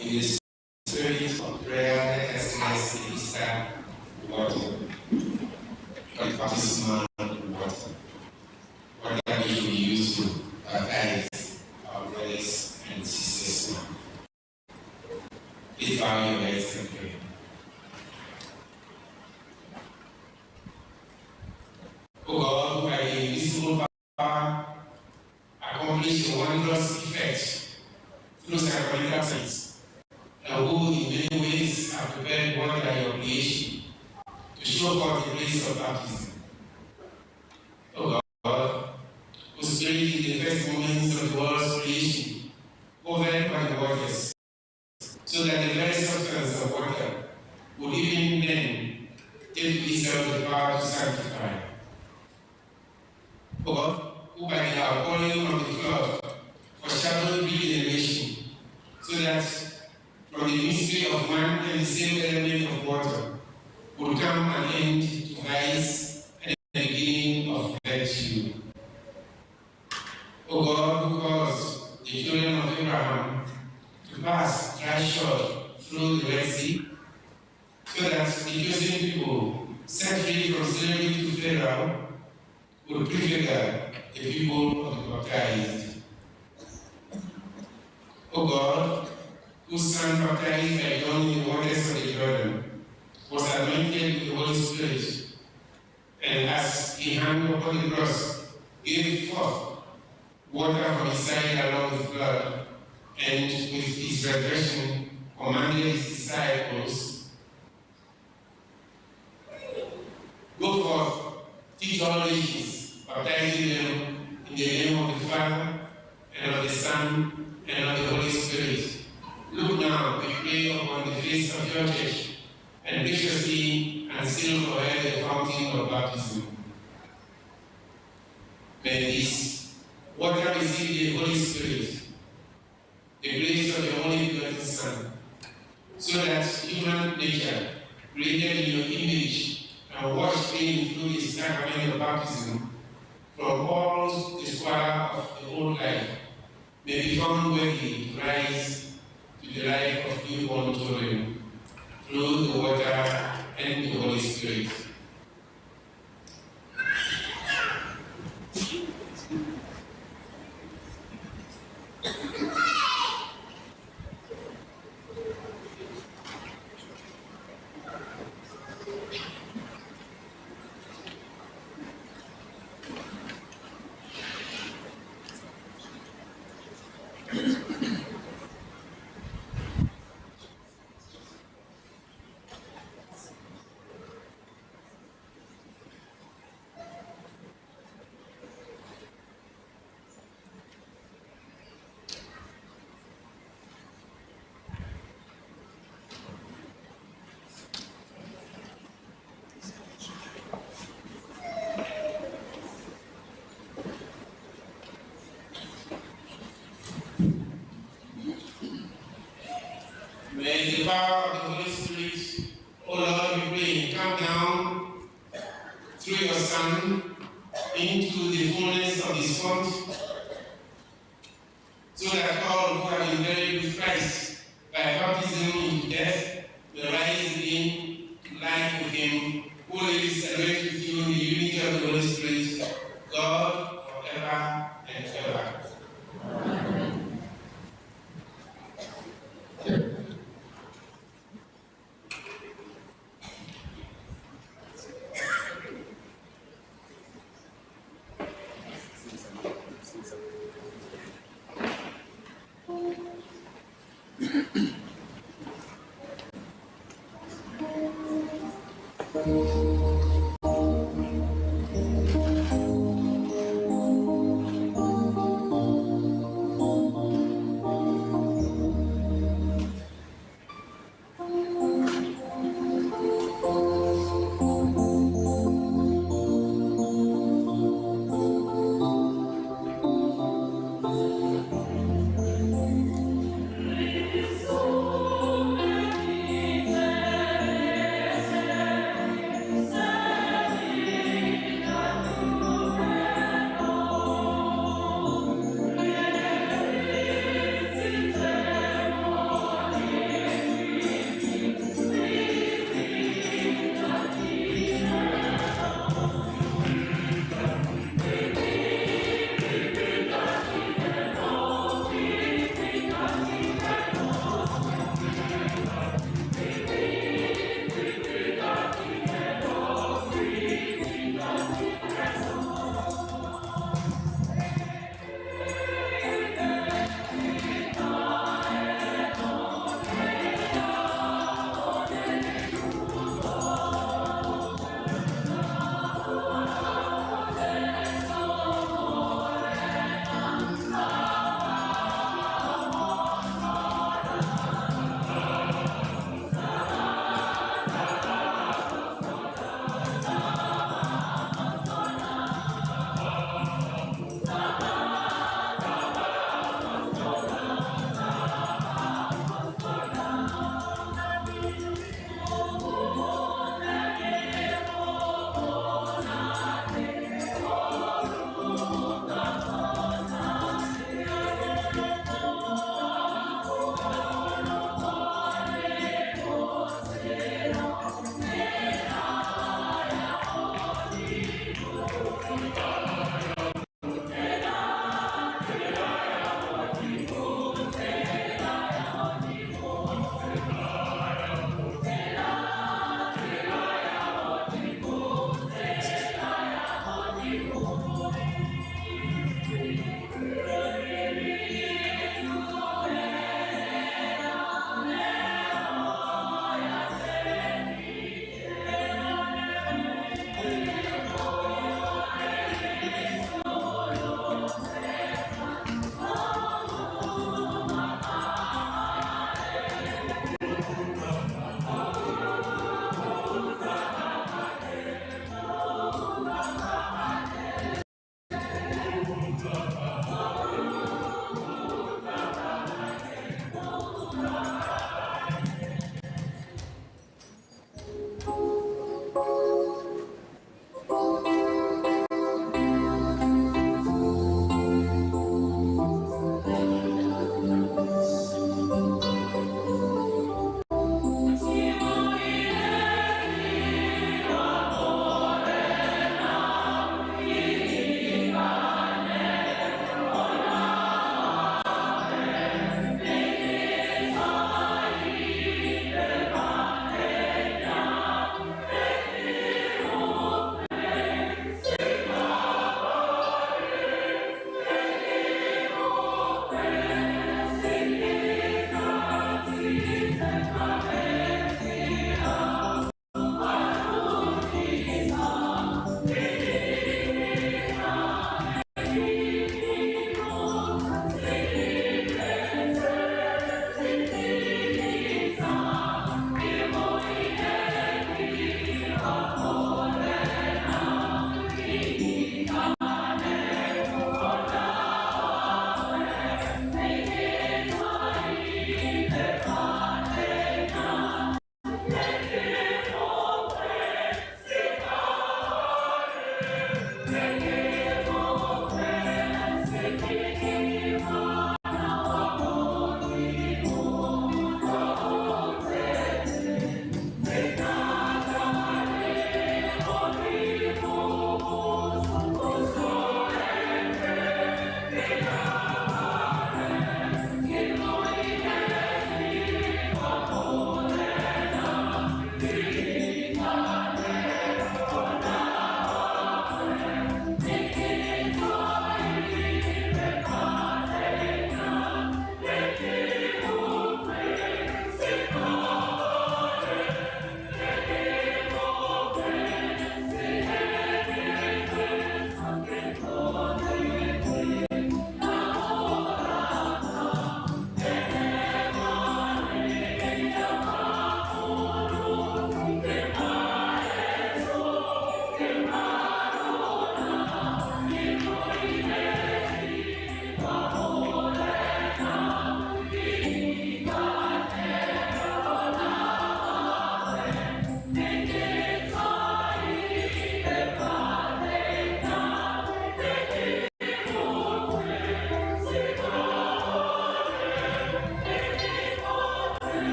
In the spirit of prayer, let us ask the Easter water, the baptismal water, water which we use to baptize our brothers and sisters now. Please bow your heads and pray. O God, who by the invisible power accomplish a wondrous effect through sacramental signs, and who in many ways have prepared water by your creation to show forth the grace of baptism. O God, whose Spirit in the first moments of the world's creation hovered by the waters, so that the very substance of water would even then take to itself the power to sanctify. O God, who by the outpouring of the flood foreshadowed regeneration, so that from the mystery of one and the same element of water would come an end to vice and the beginning of virtue. O God, who caused the children of Abraham to pass dry shod through the Red Sea, so that the chosen people, set free from slavery to Pharaoh, would prefigure the people of the baptized. O God, whose Son baptized by John in the waters of the Jordan, was anointed with the Holy Spirit, and as he hung upon the cross, gave forth water from his side along with blood, and with his resurrection commanded his disciples, "Go forth, teach all nations, baptizing them in the name of the Father, and of the Son, and of the Holy Spirit. Look now, we pray, upon the face of your church, and graciously unseal for her the fountain of baptism. May this water receive the Holy Spirit, the grace of your only begotten Son, so that human nature, created in your image and washed clean through the sacrament of baptism, from all the squalor of the old life, may be found worthy to rise to the life of newborn children, through the water and the Holy Spirit. May the power of the Holy Spirit, O Lord, we pray, come down through your Son into the fullness of his font, so that all who have been buried with Christ by baptism into death may rise again to life with him, who lives and reigns with you in the unity of the Holy Spirit,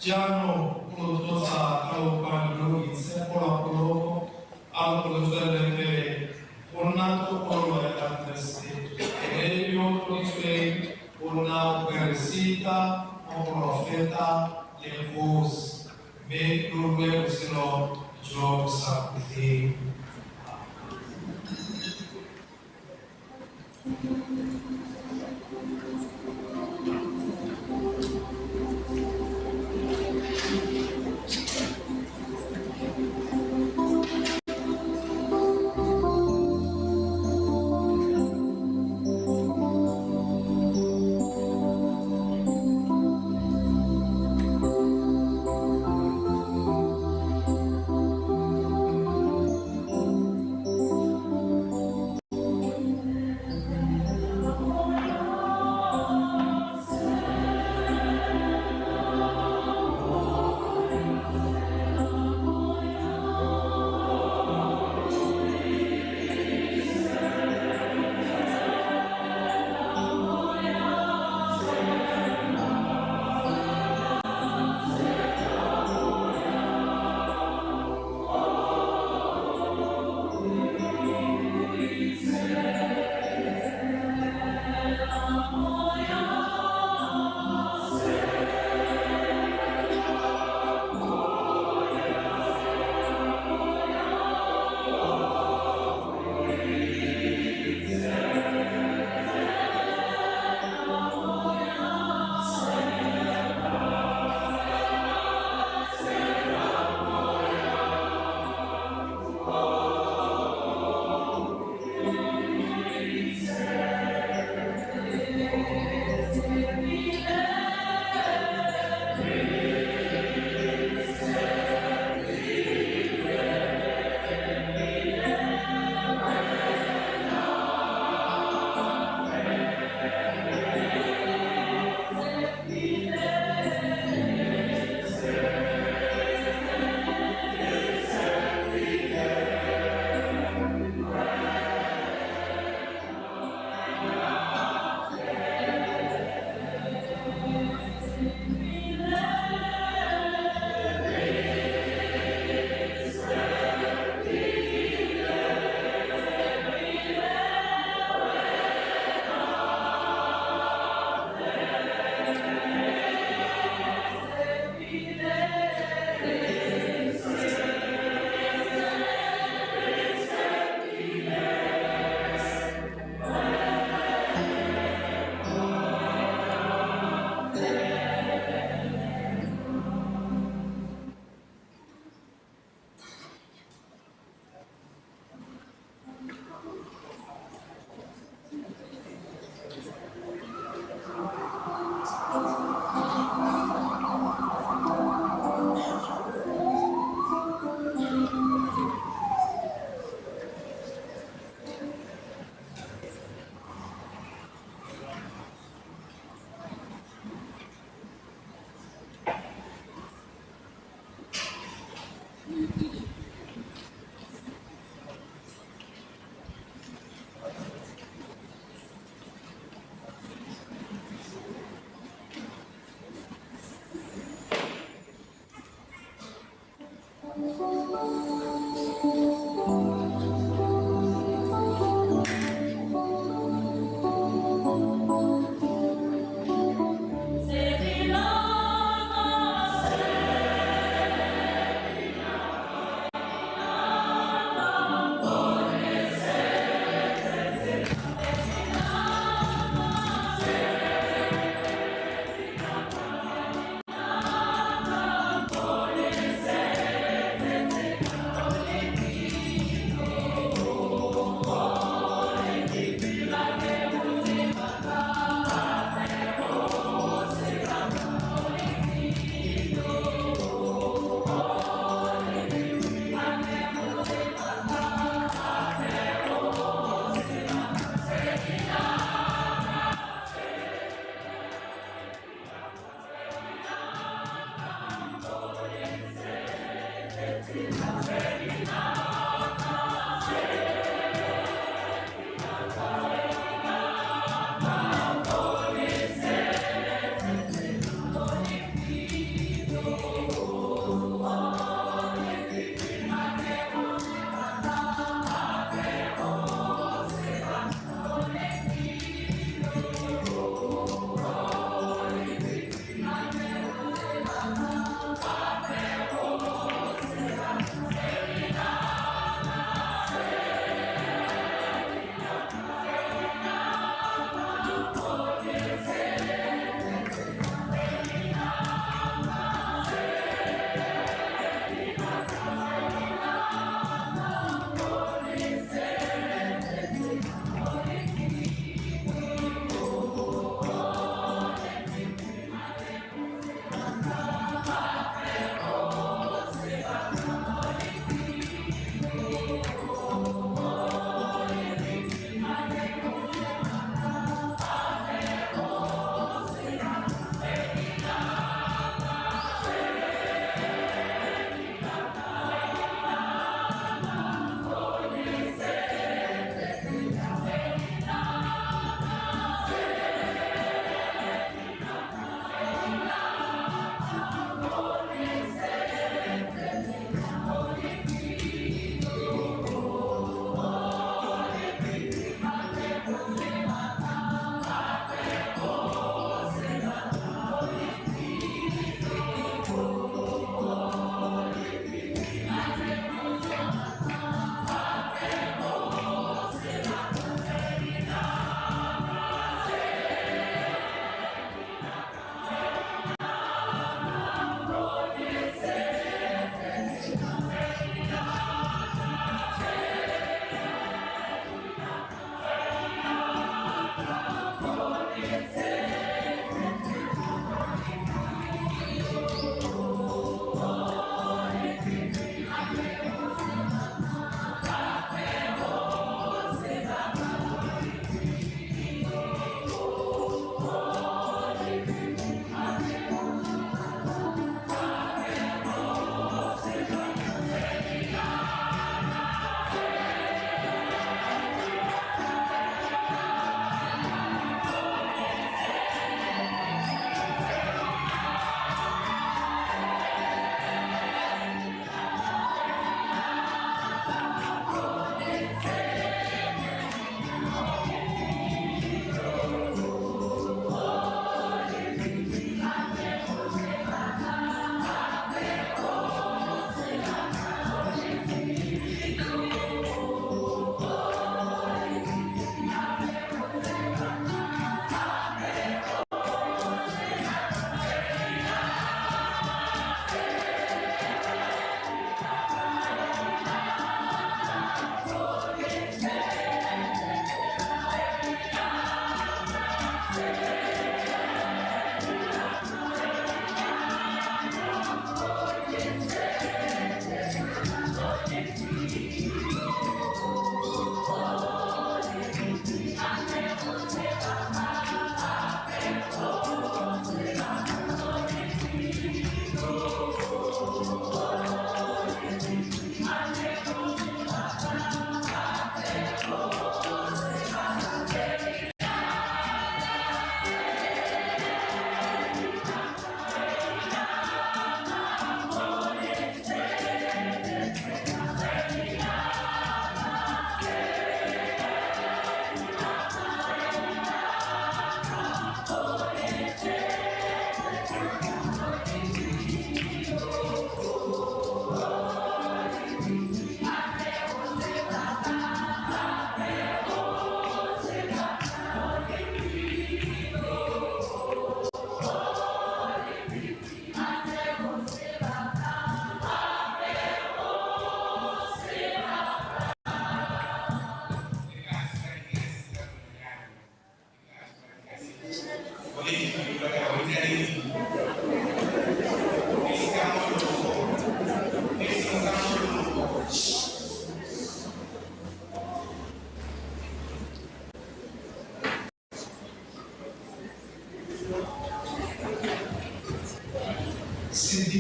Jaanong o lo tlotsa ka lookwane lo lo boitshepo lwa poloko, a lo lo tswelele pele go nna tokololo ya ga Keresete, ene yo o tloditsweng go nna moperesita, moporofeta le kgosi, mme lo rue botshelo jo bo sa khutleng.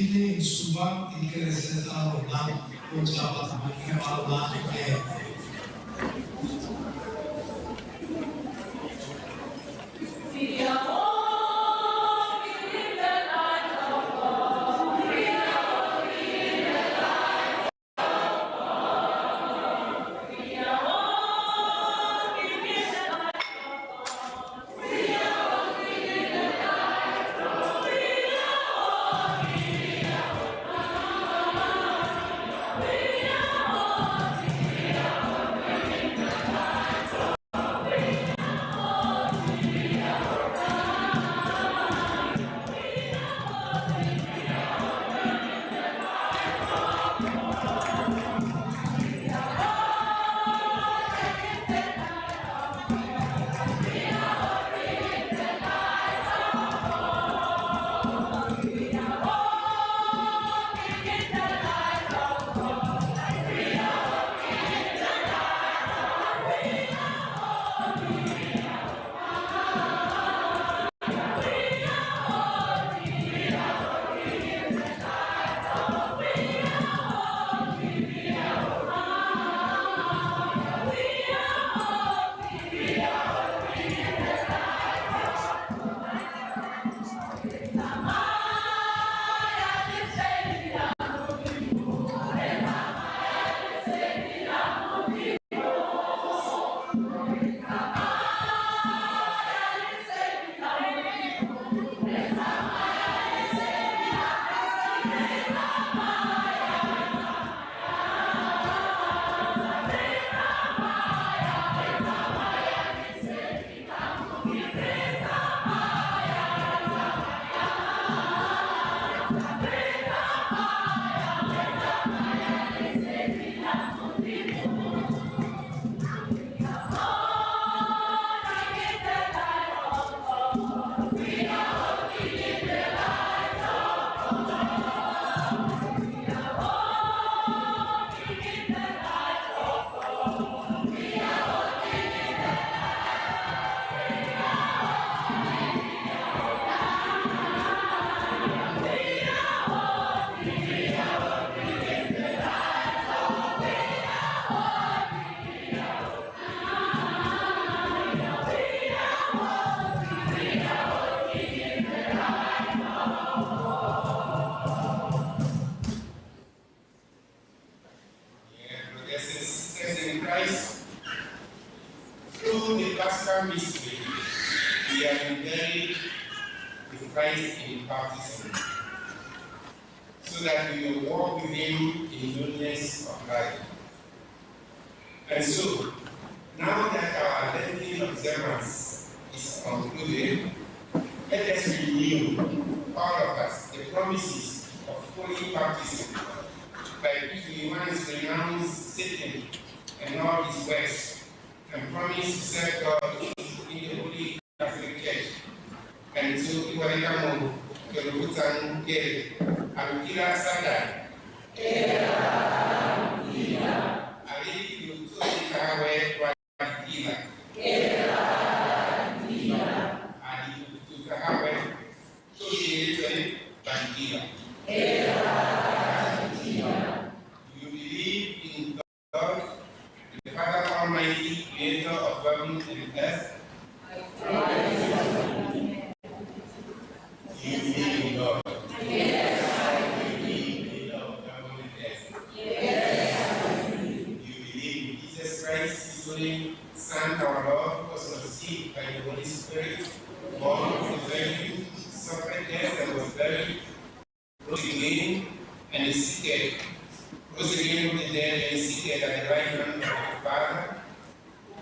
Erileng subang dikerese tsa rona go ntšhafatsa maemo a rona a tumelo.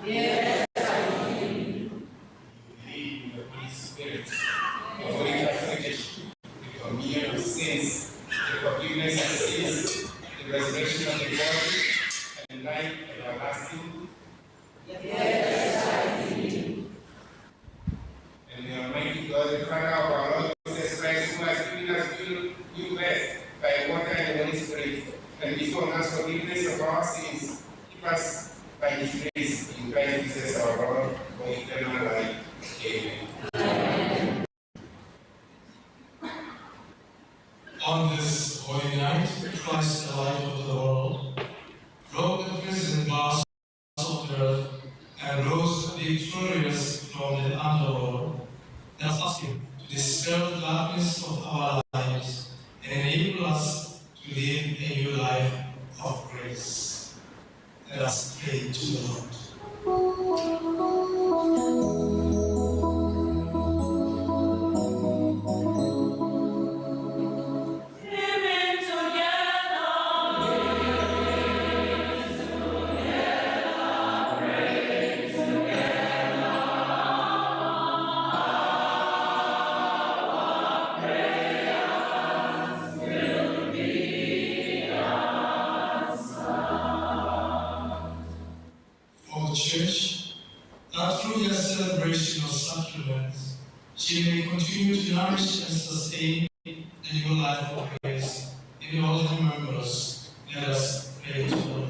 Amen. On this this holy night, Christ, the light of the world, broke the prison bars of the earth and rose victorious from the underworld, let us ask him to dispel the darkness of our lives and enable us to live a new life of grace. Let us pray to the Lord. Church, that through her celebration of sacraments, she may continue to nourish and sustain the new life of grace in all her members. Let us pray to the Lord.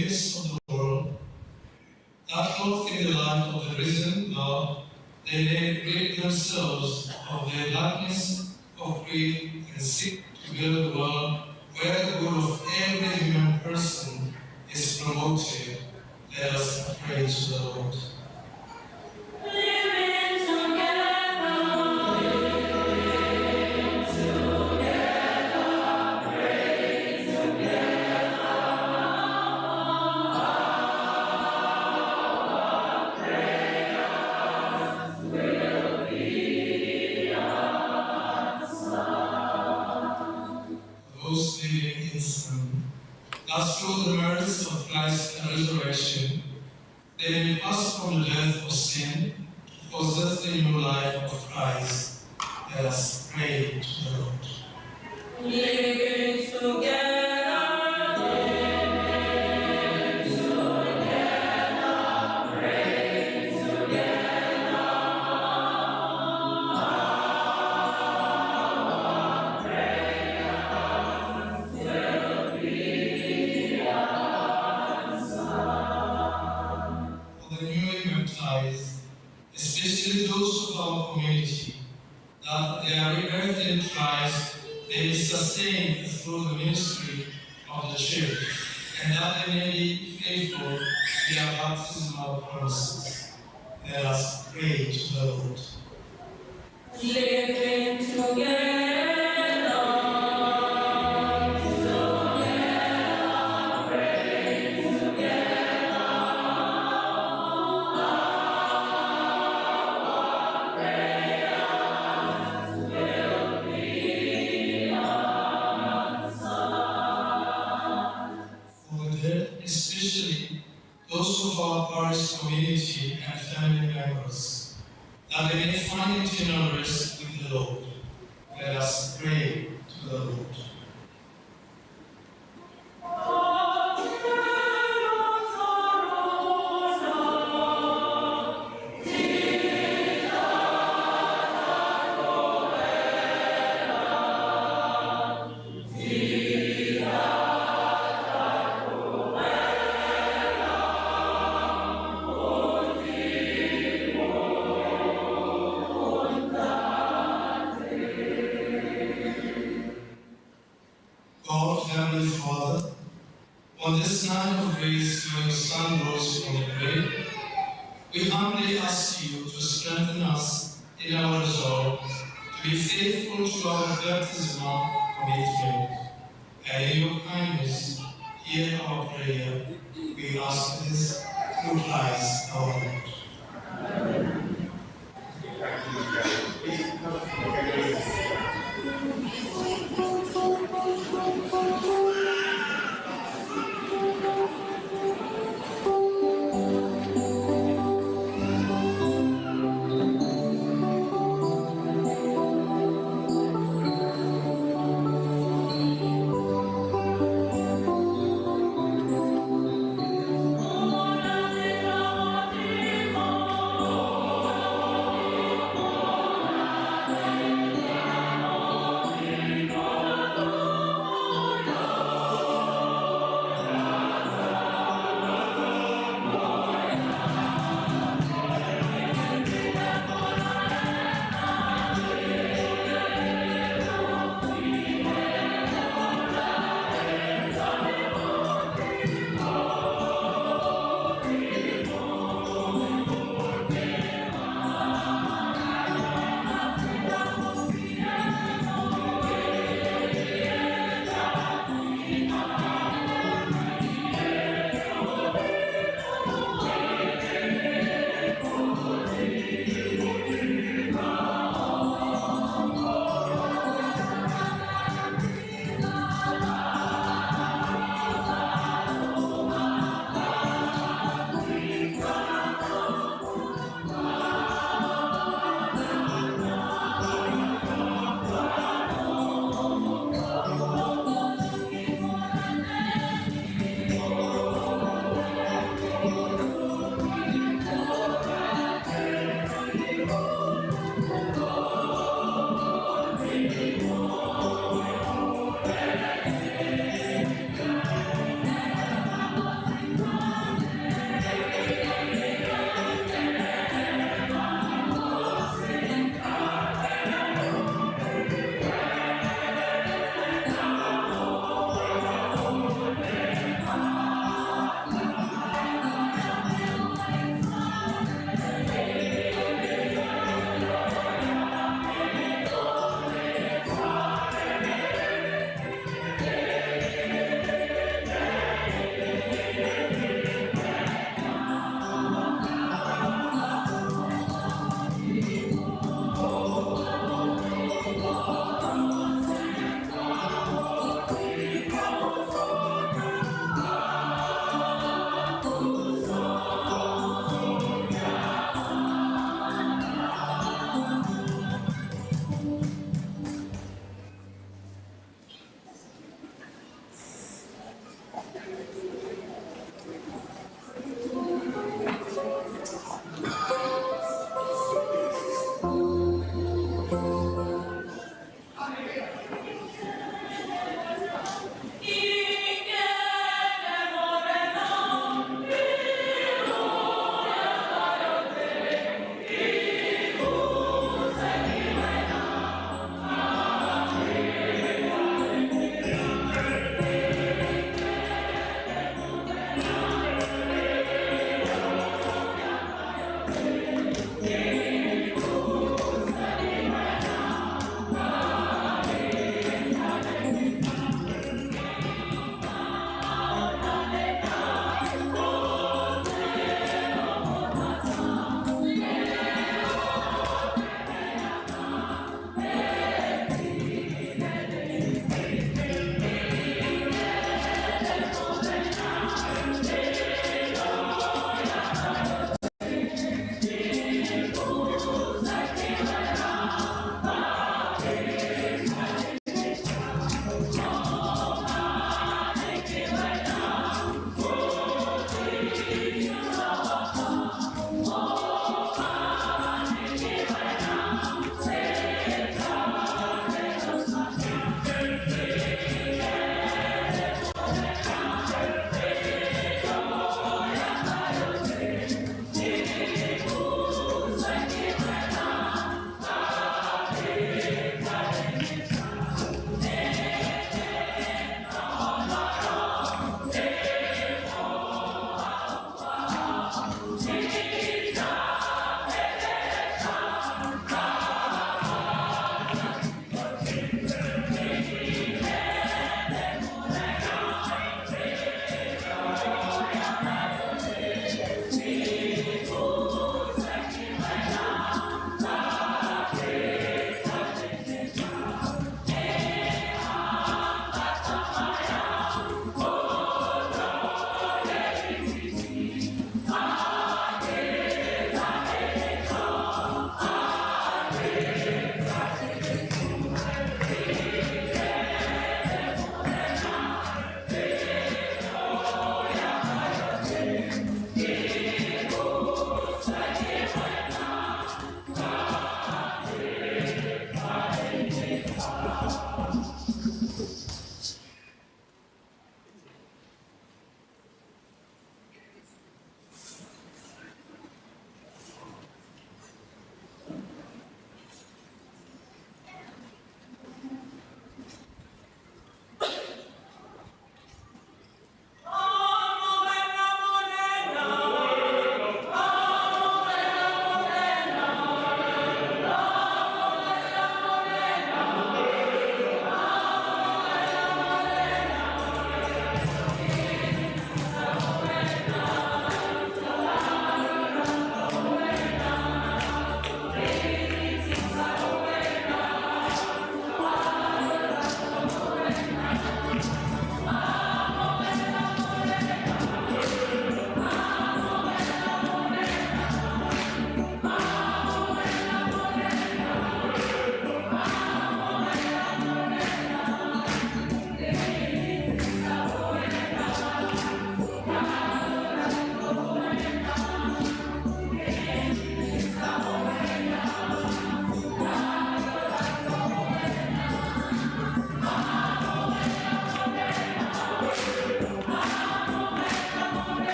Of the world, that clothed in the light of the risen Lord, they may rid themselves of their darkness of greed and seek to build a world where the good of every human person is promoted. Let us pray to the Lord. That through the merits of Christ's resurrection, they may pass from the death of sin to possess the new life of Christ. Let us pray to the Lord. Living together, pray together. Especially those of our community, that their rebirth in Christ may be sustained through the ministry of the Church, and that they may be faithful to their baptismal promises. Let us pray to the Lord. Living together. Especially those of our parish community and family members, that they may find eternal rest with the Lord. Let us pray to the Lord. God, Heavenly Father, on this night of grace when your Son rose from the grave, we humbly ask you to strengthen us in our resolve to be faithful to our baptismal commitment. And in your kindness, hear our prayer. We ask this through Christ our Lord. Amen. Thank you.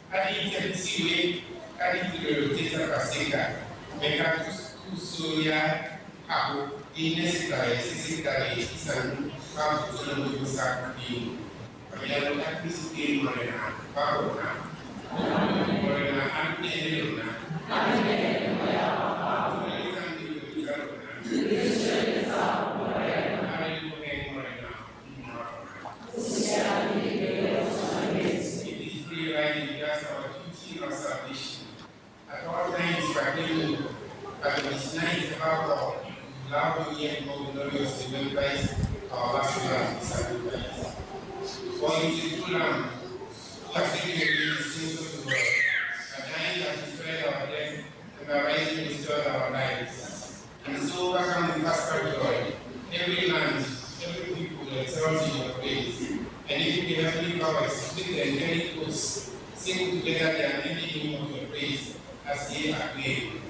Ka di itshephisiwe ka ditirelo tse tsa Paseka, mme ka thuso ya gago di nne sekai se se ka re isang kwa botshelong jo bo sa khutleng. Ka jalo ka Kristo Morena wa rona. Morena a nne le lona. Tsweletsang dipelo tsa lona. A re lebogeng Morena, Modimo wa rona. It is free right and just, our duty and our salvation. At all times proclaiming that on this night above all, loud and more glorious remembrance our last lamb sacrifice. For it is the true Lamb who has taken away the sins of the world, by dying has destroyed our death, and by rising restored our lives. And so overcome with paschal joy, every land, every people exalts in your praise, and even the heavenly powers with the angelic hosts sing together the unending hymn of your praise as they acclaim.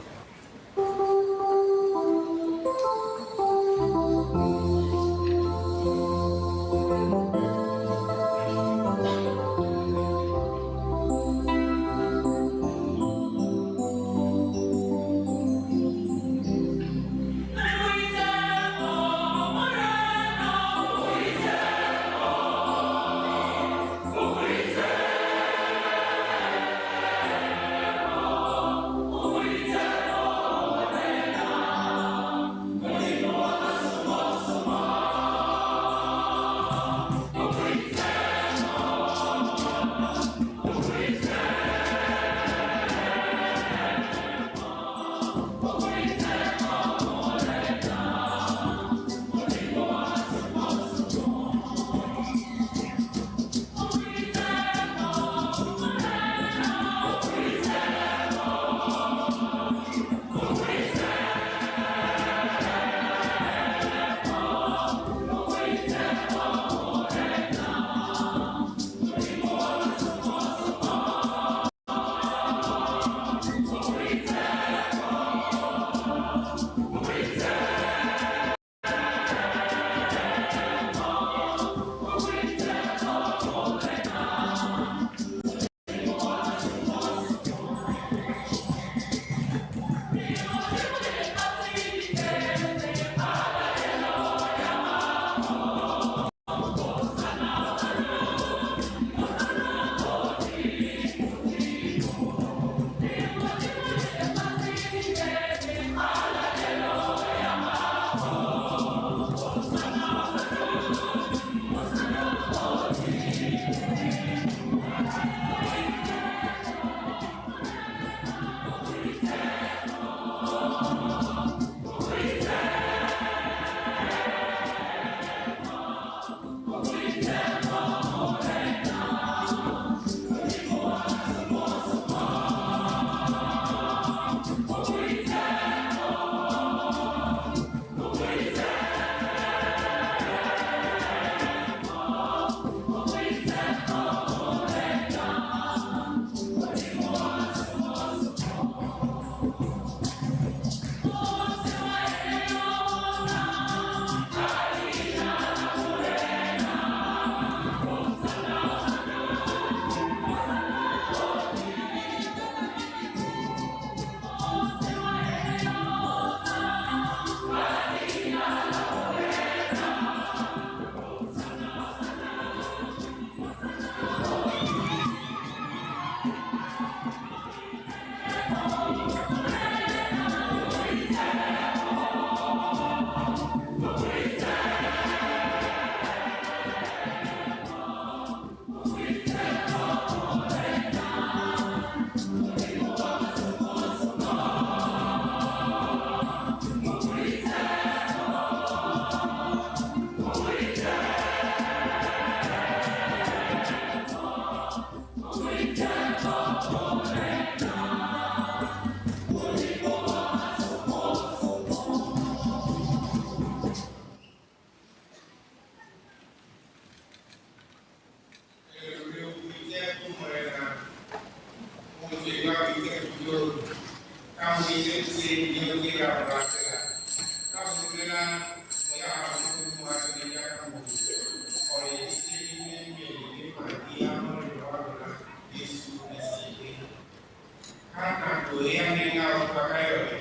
Ka nako e a neng a rutwa ka yone,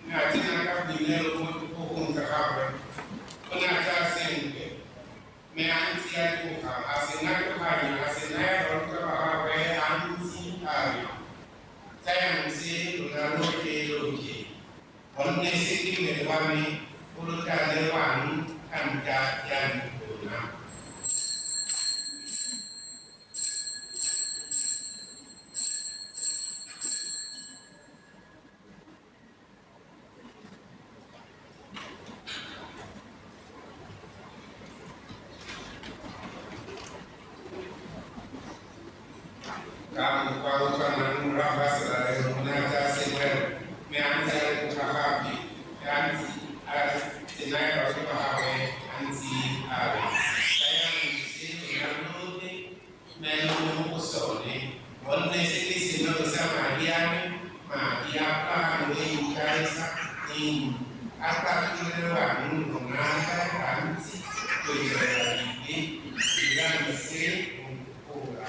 mme a tsena ka boineelo mo dipogong tsa gagwe, o ne a tsaya senkgwe, mme a ntse a leboga, a se natoganya, a se naya barutwa ba gagwe a ntse a re, "Tsayang se lona lotlhe lo je, gonne se ke mmele wa me o lo tla newang ka ntlha ya lona." Ka mokgwa o tshwanang morago ga selalelo o ne a tsaya senwelo, mme a ntse a leboga gape, a ntse a se naya barutwa ba gagwe a ntse a re, "Tsayang se lona lotlhe mme lo nwe mo go sone, gonne se ke senwelo sa madi a me, madi a kgolagano e ntšhwa e sa khutleng, a tla tshololelwang lona ba le bantsi go itshwarela dibe. Dirang se go nkgopola."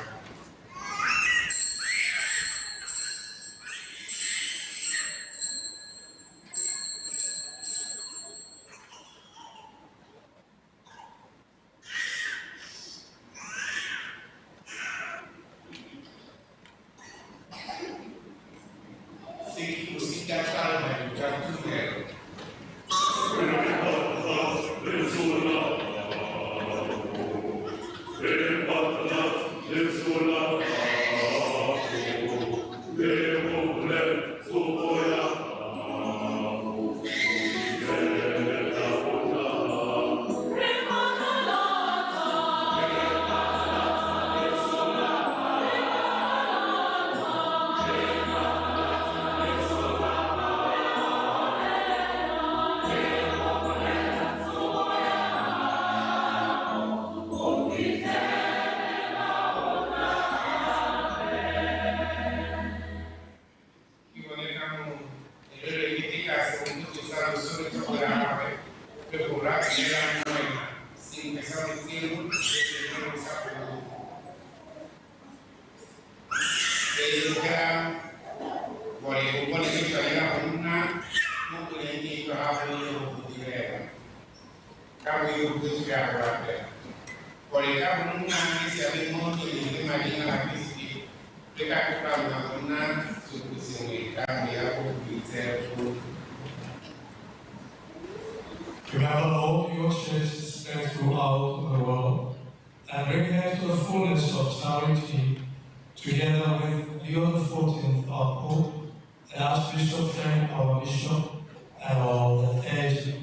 Se ke bosika tlhaloganyo jwa tumelo. Ke bone ka moo re re keteka segopotso sa loso le tsogo ya gagwe, le go rapelela Morena senkgwe sa botshelo le senwelo sa poloko. Re lebogela gore o bone ke tshwanela go nna mo bolengteng jwa gago le go go direla. Ka boikokobetso re a go rapela gore ka go nna le seabe mo mmeleng le mading a Kriste, re ka tlhomama go nna seoposengwe ka moya o o boitshepo. Remember, Lord, your church is spread throughout the world, and bring her to the fullness of charity, together with Leo XIV, our Pope, and Archbishop Frank, our Bishop, and all the clergy.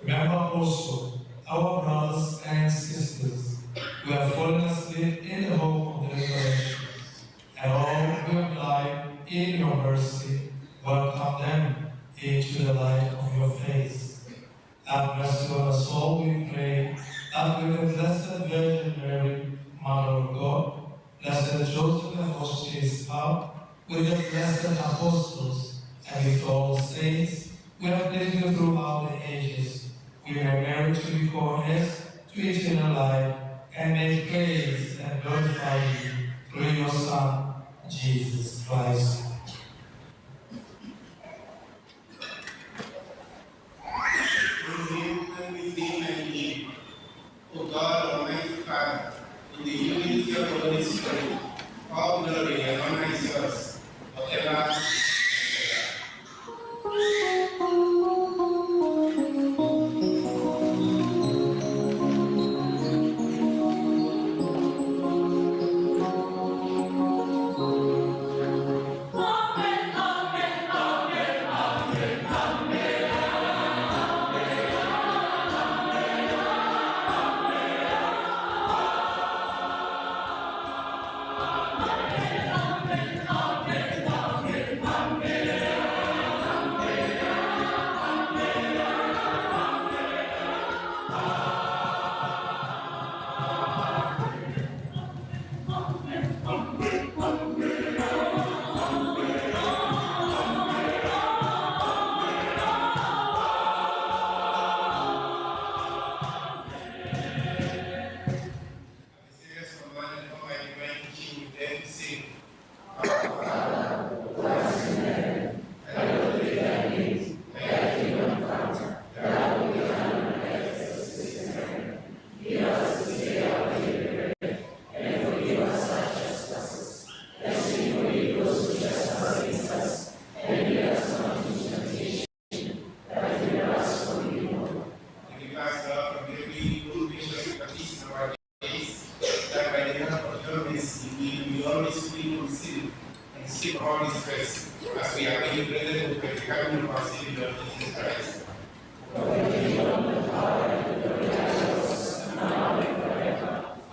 Remember also our brothers and sisters who have fallen asleep in the hope of the resurrection, and all who have died in your mercy, welcome them into the light of your face. Have mercy on us all, we pray, that with the Blessed Virgin Mary, Mother of God, Blessed Joseph and Most Chaste Spouse, with the blessed apostles, and with all saints who have pleased you throughout the ages, we may merit to be co-heirs to eternal life, and may praise and glorify you through your Son, Jesus Christ. Through him and with him and in you, O God, Almighty Father, in the unity of the Holy Spirit, all glory and honor is yours forever and ever. Amen. Receive all this grace as we are being present with the coming of our Savior, Jesus Christ.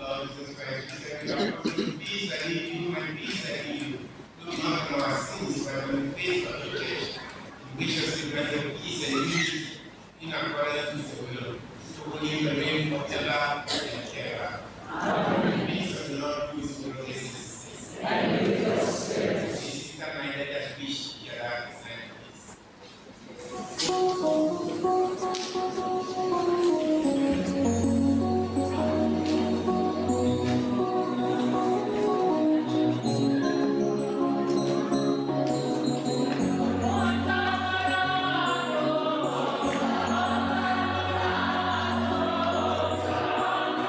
Lord Jesus Christ, we said to our peace I give you, my peace I give you. Look not on our sins, but on the faith of the church. In which us to grant peace and unity in accordance with your will. So holy the name forever and ever. Amen. Peace of the Lord be with you, brothers and sisters. And with your spirit. Sister and I, let us wish each other the same peace. Thank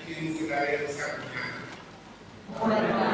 ke tsela e re sa bonang.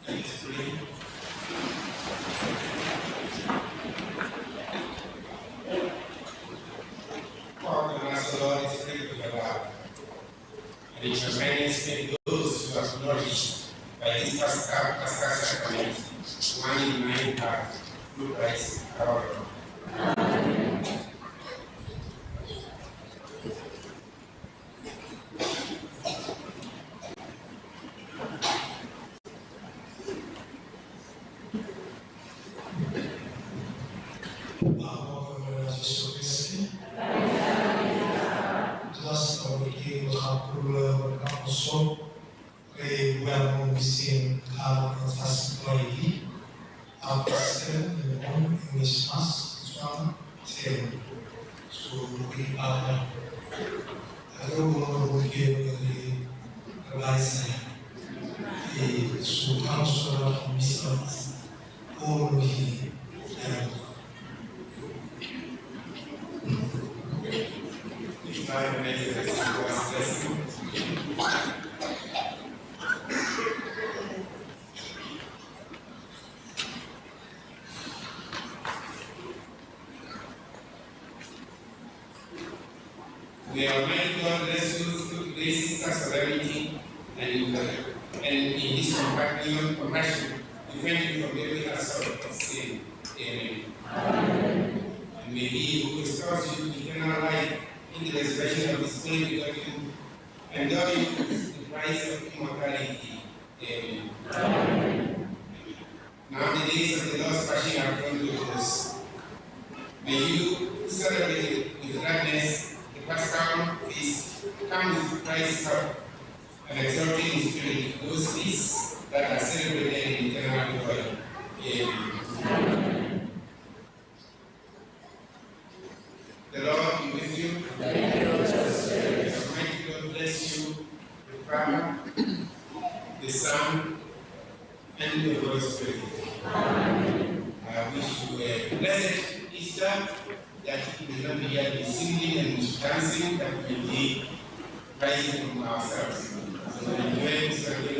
Let us pray. Our Master Lord is great with our and in your kindness make those who are nourished by this Paschal sacrament one in mind heart through Christ our Lord. Amen. May Almighty God bless you through today's solemnity and in His compassion, defend you from every assault of sin. Amen. Amen. And may He who restores you to eternal life in the resurrection of His only begotten, endow you with the price of immortality. Amen. Amen. Now the days of the Lord's Passion are come to a close. May you celebrate with gladness the Paschal feast, come with Christ's help and exalting in spirit those feasts that are celebrated in eternal joy. Amen. The Lord be with you. And with your spirit. The Almighty God bless you, the Father, the Son, and the Holy Spirit. Amen. I wish you a blessed Easter, that we may not be here be singing and dancing, that we may be rising from ourselves. So enjoy this celebration.